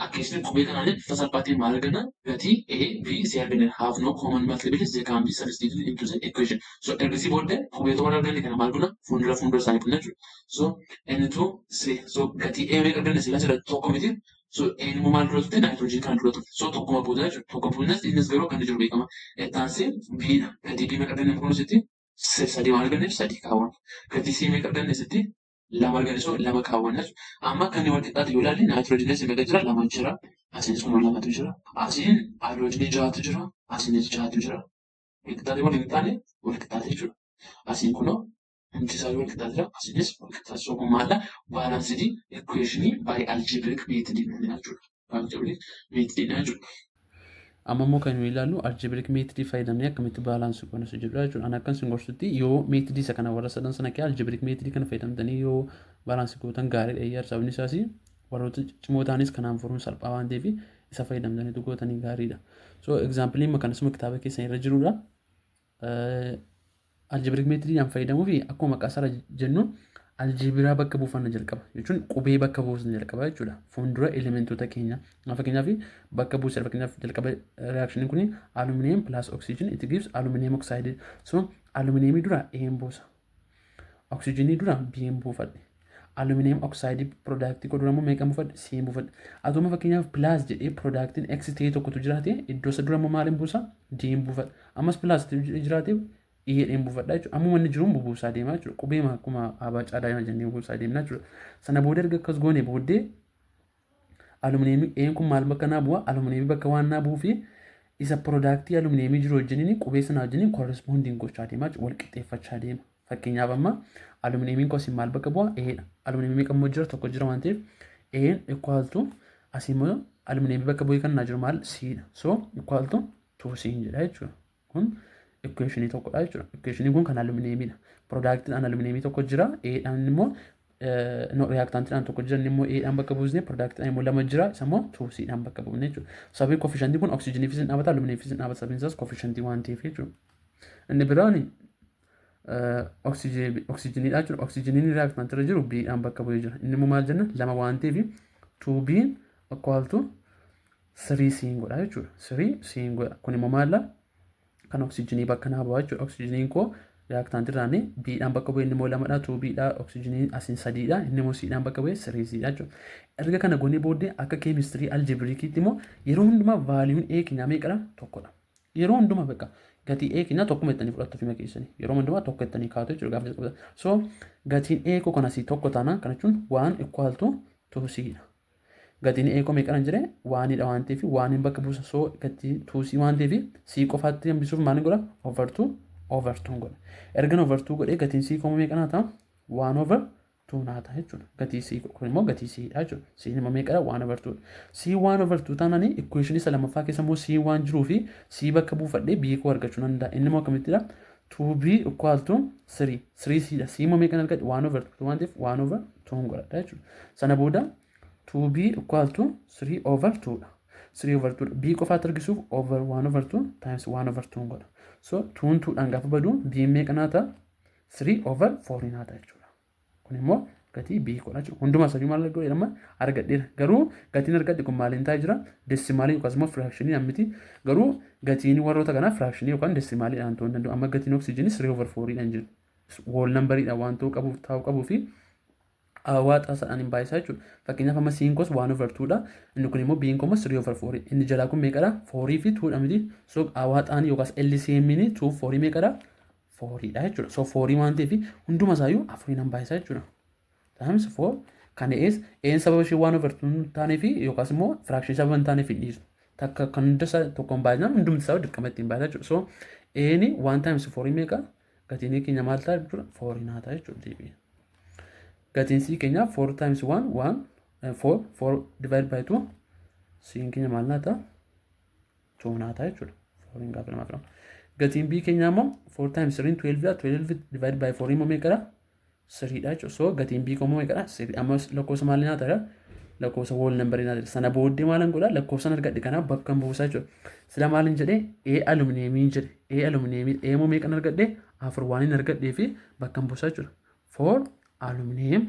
akkasitti qubee kanaan bifa salphaatiin maal arganna? Gatii A, B, C arganna. Have no common multiples, they can be substituted into the equation. So ergasii booddee qubee tokko arganne kana maal goona? Fuuldura fuuldura isaanii bunna jechuudha. So N2 3. So gatii A meeqa arganne? Sila sila tokko miti. So A immoo maal dura turte? Naayitiroojiin kana dura turte. So tokkuma booda jechuudha. Tokko buunas innis garuu kan jiru beekama. Ittaansee B dha. Gatii B meeqa arganne kun asitti? Sadii waan arganneef sadii kaawwanna. Gatii C meeqa arganne asitti? Lama arganne, so lama kaawwanna jechuudha. Amma kan inni wal qixxaatu yoo ilaalle, naayitiroojiinis meeqa jira? Lama jira. Asiinis kun lamatu jira. Asiin haayidroojinii ja'atu jira. Asiinis ja'atu jira. Wal qixxaate wal hin taane? Wal qixxaate jechuudha. Asiin kunoo hundi isaa wal qixxaate jira. Asiinis wal qixxaate. So kun maalla? Balanced equation by algebraic method jechuudha. Algebraic method jechuudha. Amma immoo kan nuyi ilaallu algebraic method fayyadamnee akkamitti balance goona isa jedhudha jechuudha. Ani akkan isin gorsutti, yoo method isa kana warra sadan sana kee algebraic method kana fayyadamtanii yoo balance gootan gaariidha eeyyaar. Sababni isaas warroota cimoo ta'anis kanaan furuun salphaa waan ta'eef isa fayyadamtaniitu gootanii gaariidha. So example amma kanasuma kitaaba keessan irra jirudha. Algebraic method fayyadamuu fi akkuma maqaa isaa jennu Aljeebiraa bakka buufanna jalqaba jechuun qubee bakka buusna jalqaba jechuudha. Fuuldura elementoota keenya. Fakkeenyaaf bakka buusa, fakkeenyaaf jalqaba reactioniin kun aluminium plus oxygen, it gives aluminium oxide. So aluminiumii dura A'n buusa. Oxygenii dura B'n buufadhe. Aluminium oxide productii koo dura immoo meeqa buufadhe? C'n buufadhe. Atuma fakkeenyaaf plus jedhee productiin X ta'e tokkotu jiraate, iddoo isa dura immoo maaliin buusa? D'n buufadha. Ammas plus jiraate, E jedheen buufadha jechuudha. Ammuma inni jiruun bubuusaa deemaa jechuudha. Qubee akkuma abaa caadaa jennee bubuusaa deemna jechuudha. Sana booda erga akkas goone booddee aluminiumii A'n kun maal bakka naa bu'a? Aluminiumii bakka waan naa bu'uu fi isa productii aluminiumii jiru wajjiniin, qubee sana wajjiniin corresponding gochaa deemaa jechuudha. Wal qixxeeffachaa deema. Fakkeenyaaf amma aluminiumiin koo maal bakka bu'a? A'dha. Aluminiumii meeqa immoo jira? Tokko jira waan ta'eef A'n equal to, asii immoo aluminiumii bakka bu'ee kan naa jiru maal? C'dha. So equal to 2C jedha jechuudha. Kun equationii tokkodha jechuudha. Equationii kun kan aluminiumiidha. Productiin aluminiumii tokko jira. A'dhaan immoo, no, reactantiidhaan tokko jira, inni immoo A'dhaan bakka buusne, productiidhaan immoo lama jira, isa immoo 2C'dhaan bakka buufne jechuudha. Sababii coefficientii kun oxygeniifis hin dhaabata, aluminiumiifis hin dhaabata, sababiin isaas coefficientii waan ta'eef jechuudha. Inni biraan oxygeniidha jechuudha. Oxygeniin reactantiirra jiru B'dhaan bakka bu'ee jira. Inni immoo maal jenna? Lama waan ta'eef 2B'n equal to 3C'n godha jechuudha. 3C'n godha. Kun immoo maalla? Kan oxygenii bakka naa bu'aa jechuudha. Oxygeniin koo reactantiirraan B'dhaan bakka bu'ee, inni immoo lamadha, 2B'dha, oxygenii asiin sadiidha, inni immoo C'dhaan bakka bu'ee 3C'dha jechuudha. Erga kana goonee booddee akka keemistirii algebraiciitti immoo yeroo hundumaa valueun A keenyaa meeqadha? Tokkodha. Yeroo hundumaa bakka gatii A keenyaa tokkuma jettanii fudhattu ofuma keessanii. Yeroo hundumaa tokko jettanii kaatu jechuudha gaafa jalqabatan. So gatiin A koo kan asii tokko taanaan, kana jechuun one equal to 2C'dha. Gatiin A koo meeqadha jedhee? Oneidha waan ta'eef oneiin bakka buusa. So gatii 2C waan ta'eef C qofaatti hambisuuf maal godha? Over 2 over 2 godha. Ergan over 2 godhee gatiin C koo meeqa naa ta'a? 1 over 2 naa ta'a jechuudha. Gatii C kun immoo gatii C dha jechuudha. C immoo meeqadha? 1 over 2. C 1 over 2 taanaan equation isa lammaffaa keessa immoo C waan jiruu fi C bakka buufadhee B koo argachuu nan danda'a. Inni immoo akkamittidha? 2B equal to 3. 3 C dha. C immoo meeqan argadhe? 1 over 2 waan ta'eef 1 over 2 godhadha jechuudha. Sana booda 2B equal to 3 over 2 dha. 3 over 2 dha. B qofaatti argisuuf over 1 over 2 times 1 over 2 godha. So 2 2dhaan gaafa badu B meeqa naa ta'a? 3 over 4 naa ta'a jechuudha. Kun immoo gatii B godha jechuudha. Hundumaa isaanii maal godhe amma argadheera. Garuu gatiin argadhe kun maaliin ta'aa jira? Decimalii yookaas immoo fractionii miti. Garuu gatiin warroota kanaa fractionii yookaan decimaliidhaan ta'uu hin danda'u. Amma gatiin oksijiinii 3 over 4 dhaan jiru. Whole numberiidhaan waan ta'uu qabuuf ta'uu qabuu fi waa xaasaadhaan hin baay'isaa jechuudha. Fakkeenyaaf amma C'n koos 1 over 2 dha. Inni kun immoo B'n koos 3 over 4. Inni jalaa kun meeqadha? 4 fi 2 dha miti. So awaaxaan yookaas LCM 2 4 meeqadha? 4 dha jechuudha. So 4 waan ta'eef hunduma isaayyuu afuriin hin baay'isaa jechuudha. Times 4 kan ees A'n sababa ishee 1 over 2 hin taaneef yookaas immoo fractionii sababa hin taaneef hin dhiisu. Takka kan hunda isaa tokko hin baay'inaan hundumti isaa dirqama ittiin baay'ata jechuudha. So A'n 1 times 4 meeqa? Gatiin keenya maal ta'a jechuudha? 4 naa ta'a jechuudha deebi'ee. Gatiin C keenya 4 times 1 1 4 4 divided by 2, C'n keenya maal naa ta'a? 2 naa ta'a jechuudha. 4 gaafa lamaaf lama. Gatiin B keenya immoo 4 times 3 12 dha. 12 divided by 4 immoo meeqadha? 3 dha jechuudha. So gatiin B immoo meeqadha? 3. Amma lakkoofsa maalii naa ta'a? Lakkoofsa whole number naa ta'a. Sana booddee maalan godha? Lakkoofsan argadhe kanaaf bakka hin buusaa jechuudha. Sila maalin jedhee? A aluminiumiin jedhe. A aluminiumii A immoo meeqan argadhe? Afur waan hin argadhee fi bakka hin buusaa jechuudha. 4 aluminium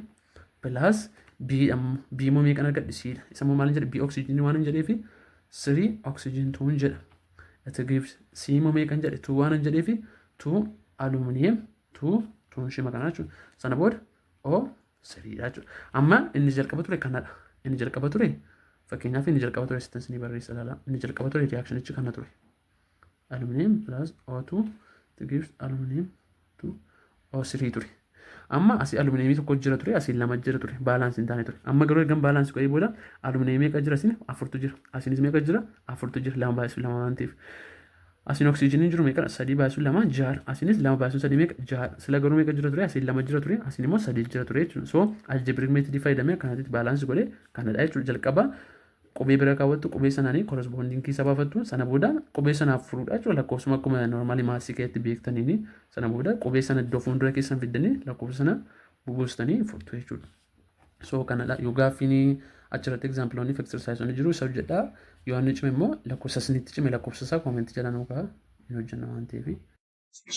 plus B ammoo, B immoo meeqan argadhe? C dha. Isa immoo maalin jedhe? B oxygen waan hin jedhee fi 3 oxygen 2 jedha. It gives C immoo meeqan jedhe? 2 waan hin jedhee fi 2 aluminium 2 2 ishee maqaa jechuudha. Sana booda O 3 dha jechuudha. Amma inni jalqaba ture kanadha. Inni jalqaba ture, fakkeenyaaf inni jalqaba ture sitan isinii barreessa ilaala. Inni jalqaba ture reactionichi kana ture. Aluminium plus O2 it gives aluminium 2 O3 ture. Amma asii aluminiumii tokko jira ture, asii lama jira ture, balanceii hin taane ture. Amma garuu ergan balanceii godhee booda aluminiumii meeqa jira asiin? Afurtu jira. Asiinis meeqa jira? Afurtu jira. Lama baay'isuu lama waan ta'eef. Asiin oksijiiniin jiru meeqa? Sadii baay'isuu lama ja'a. Asiinis lama baay'isuu sadii meeqa? Ja'a. Sila garuu meeqa jira ture? Asiin lama jira ture, asiin immoo sadii jira ture jechuudha. So algebraic methodii fayyadamee akkanatti balanceii godhee kanadha jechuudha. Jalqaba qubee bira kaawwattu, qubee sanaanii corresponding keessa baafattu, sana booda qubee sanaaf furuudha jechuudha. Lakkoofsuma akkuma normalii mathsii keessatti beektaniini sana booda qubee sana iddoo fuuldura keessan fiddanii lakkoofsa sana bubuustanii furtu jechuudha. So kanadha. Yoo gaaffiin achirratti exampleoonni fi exerciseonni jiru isa hojjedhaa. Yoo inni cime immoo, lakkoofsa isinitti cime, lakkoofsa isaa commentii jala nuu kaa'aa, hin hojjenna waan ta'eef.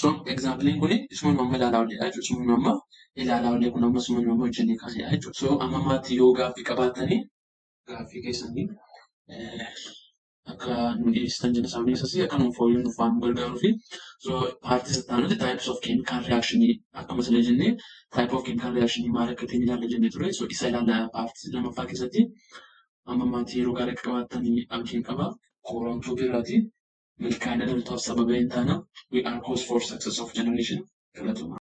So examplein kun isuma nu amma ilaalaa oolledha jechuudha. Isuma nu amma ilaalaa oolle kun amma isuma nu amma hojjennee kaanedha jechuudha. So amma maatti yoo gaaffii qabaattanii gaaffii keessanii akka nu dhiyeessitan jenna, sababni isaas akka nuuf fooyya'u waan nu gargaaruu fi. So part itti aanutti types of chemical reaction akkuma sila jennee type of chemical reaction maal akka ta'e ilaalla jennee ture. So isa ilaalla part lammaffaa keessatti. Amma maatii yeroo gaarii akka qabaattanii abdiin qaba. Koorontuu biraati. Milkaa'ina dhalootaaf sababa hin taana. We are cause for success of generation. Galatoomaa.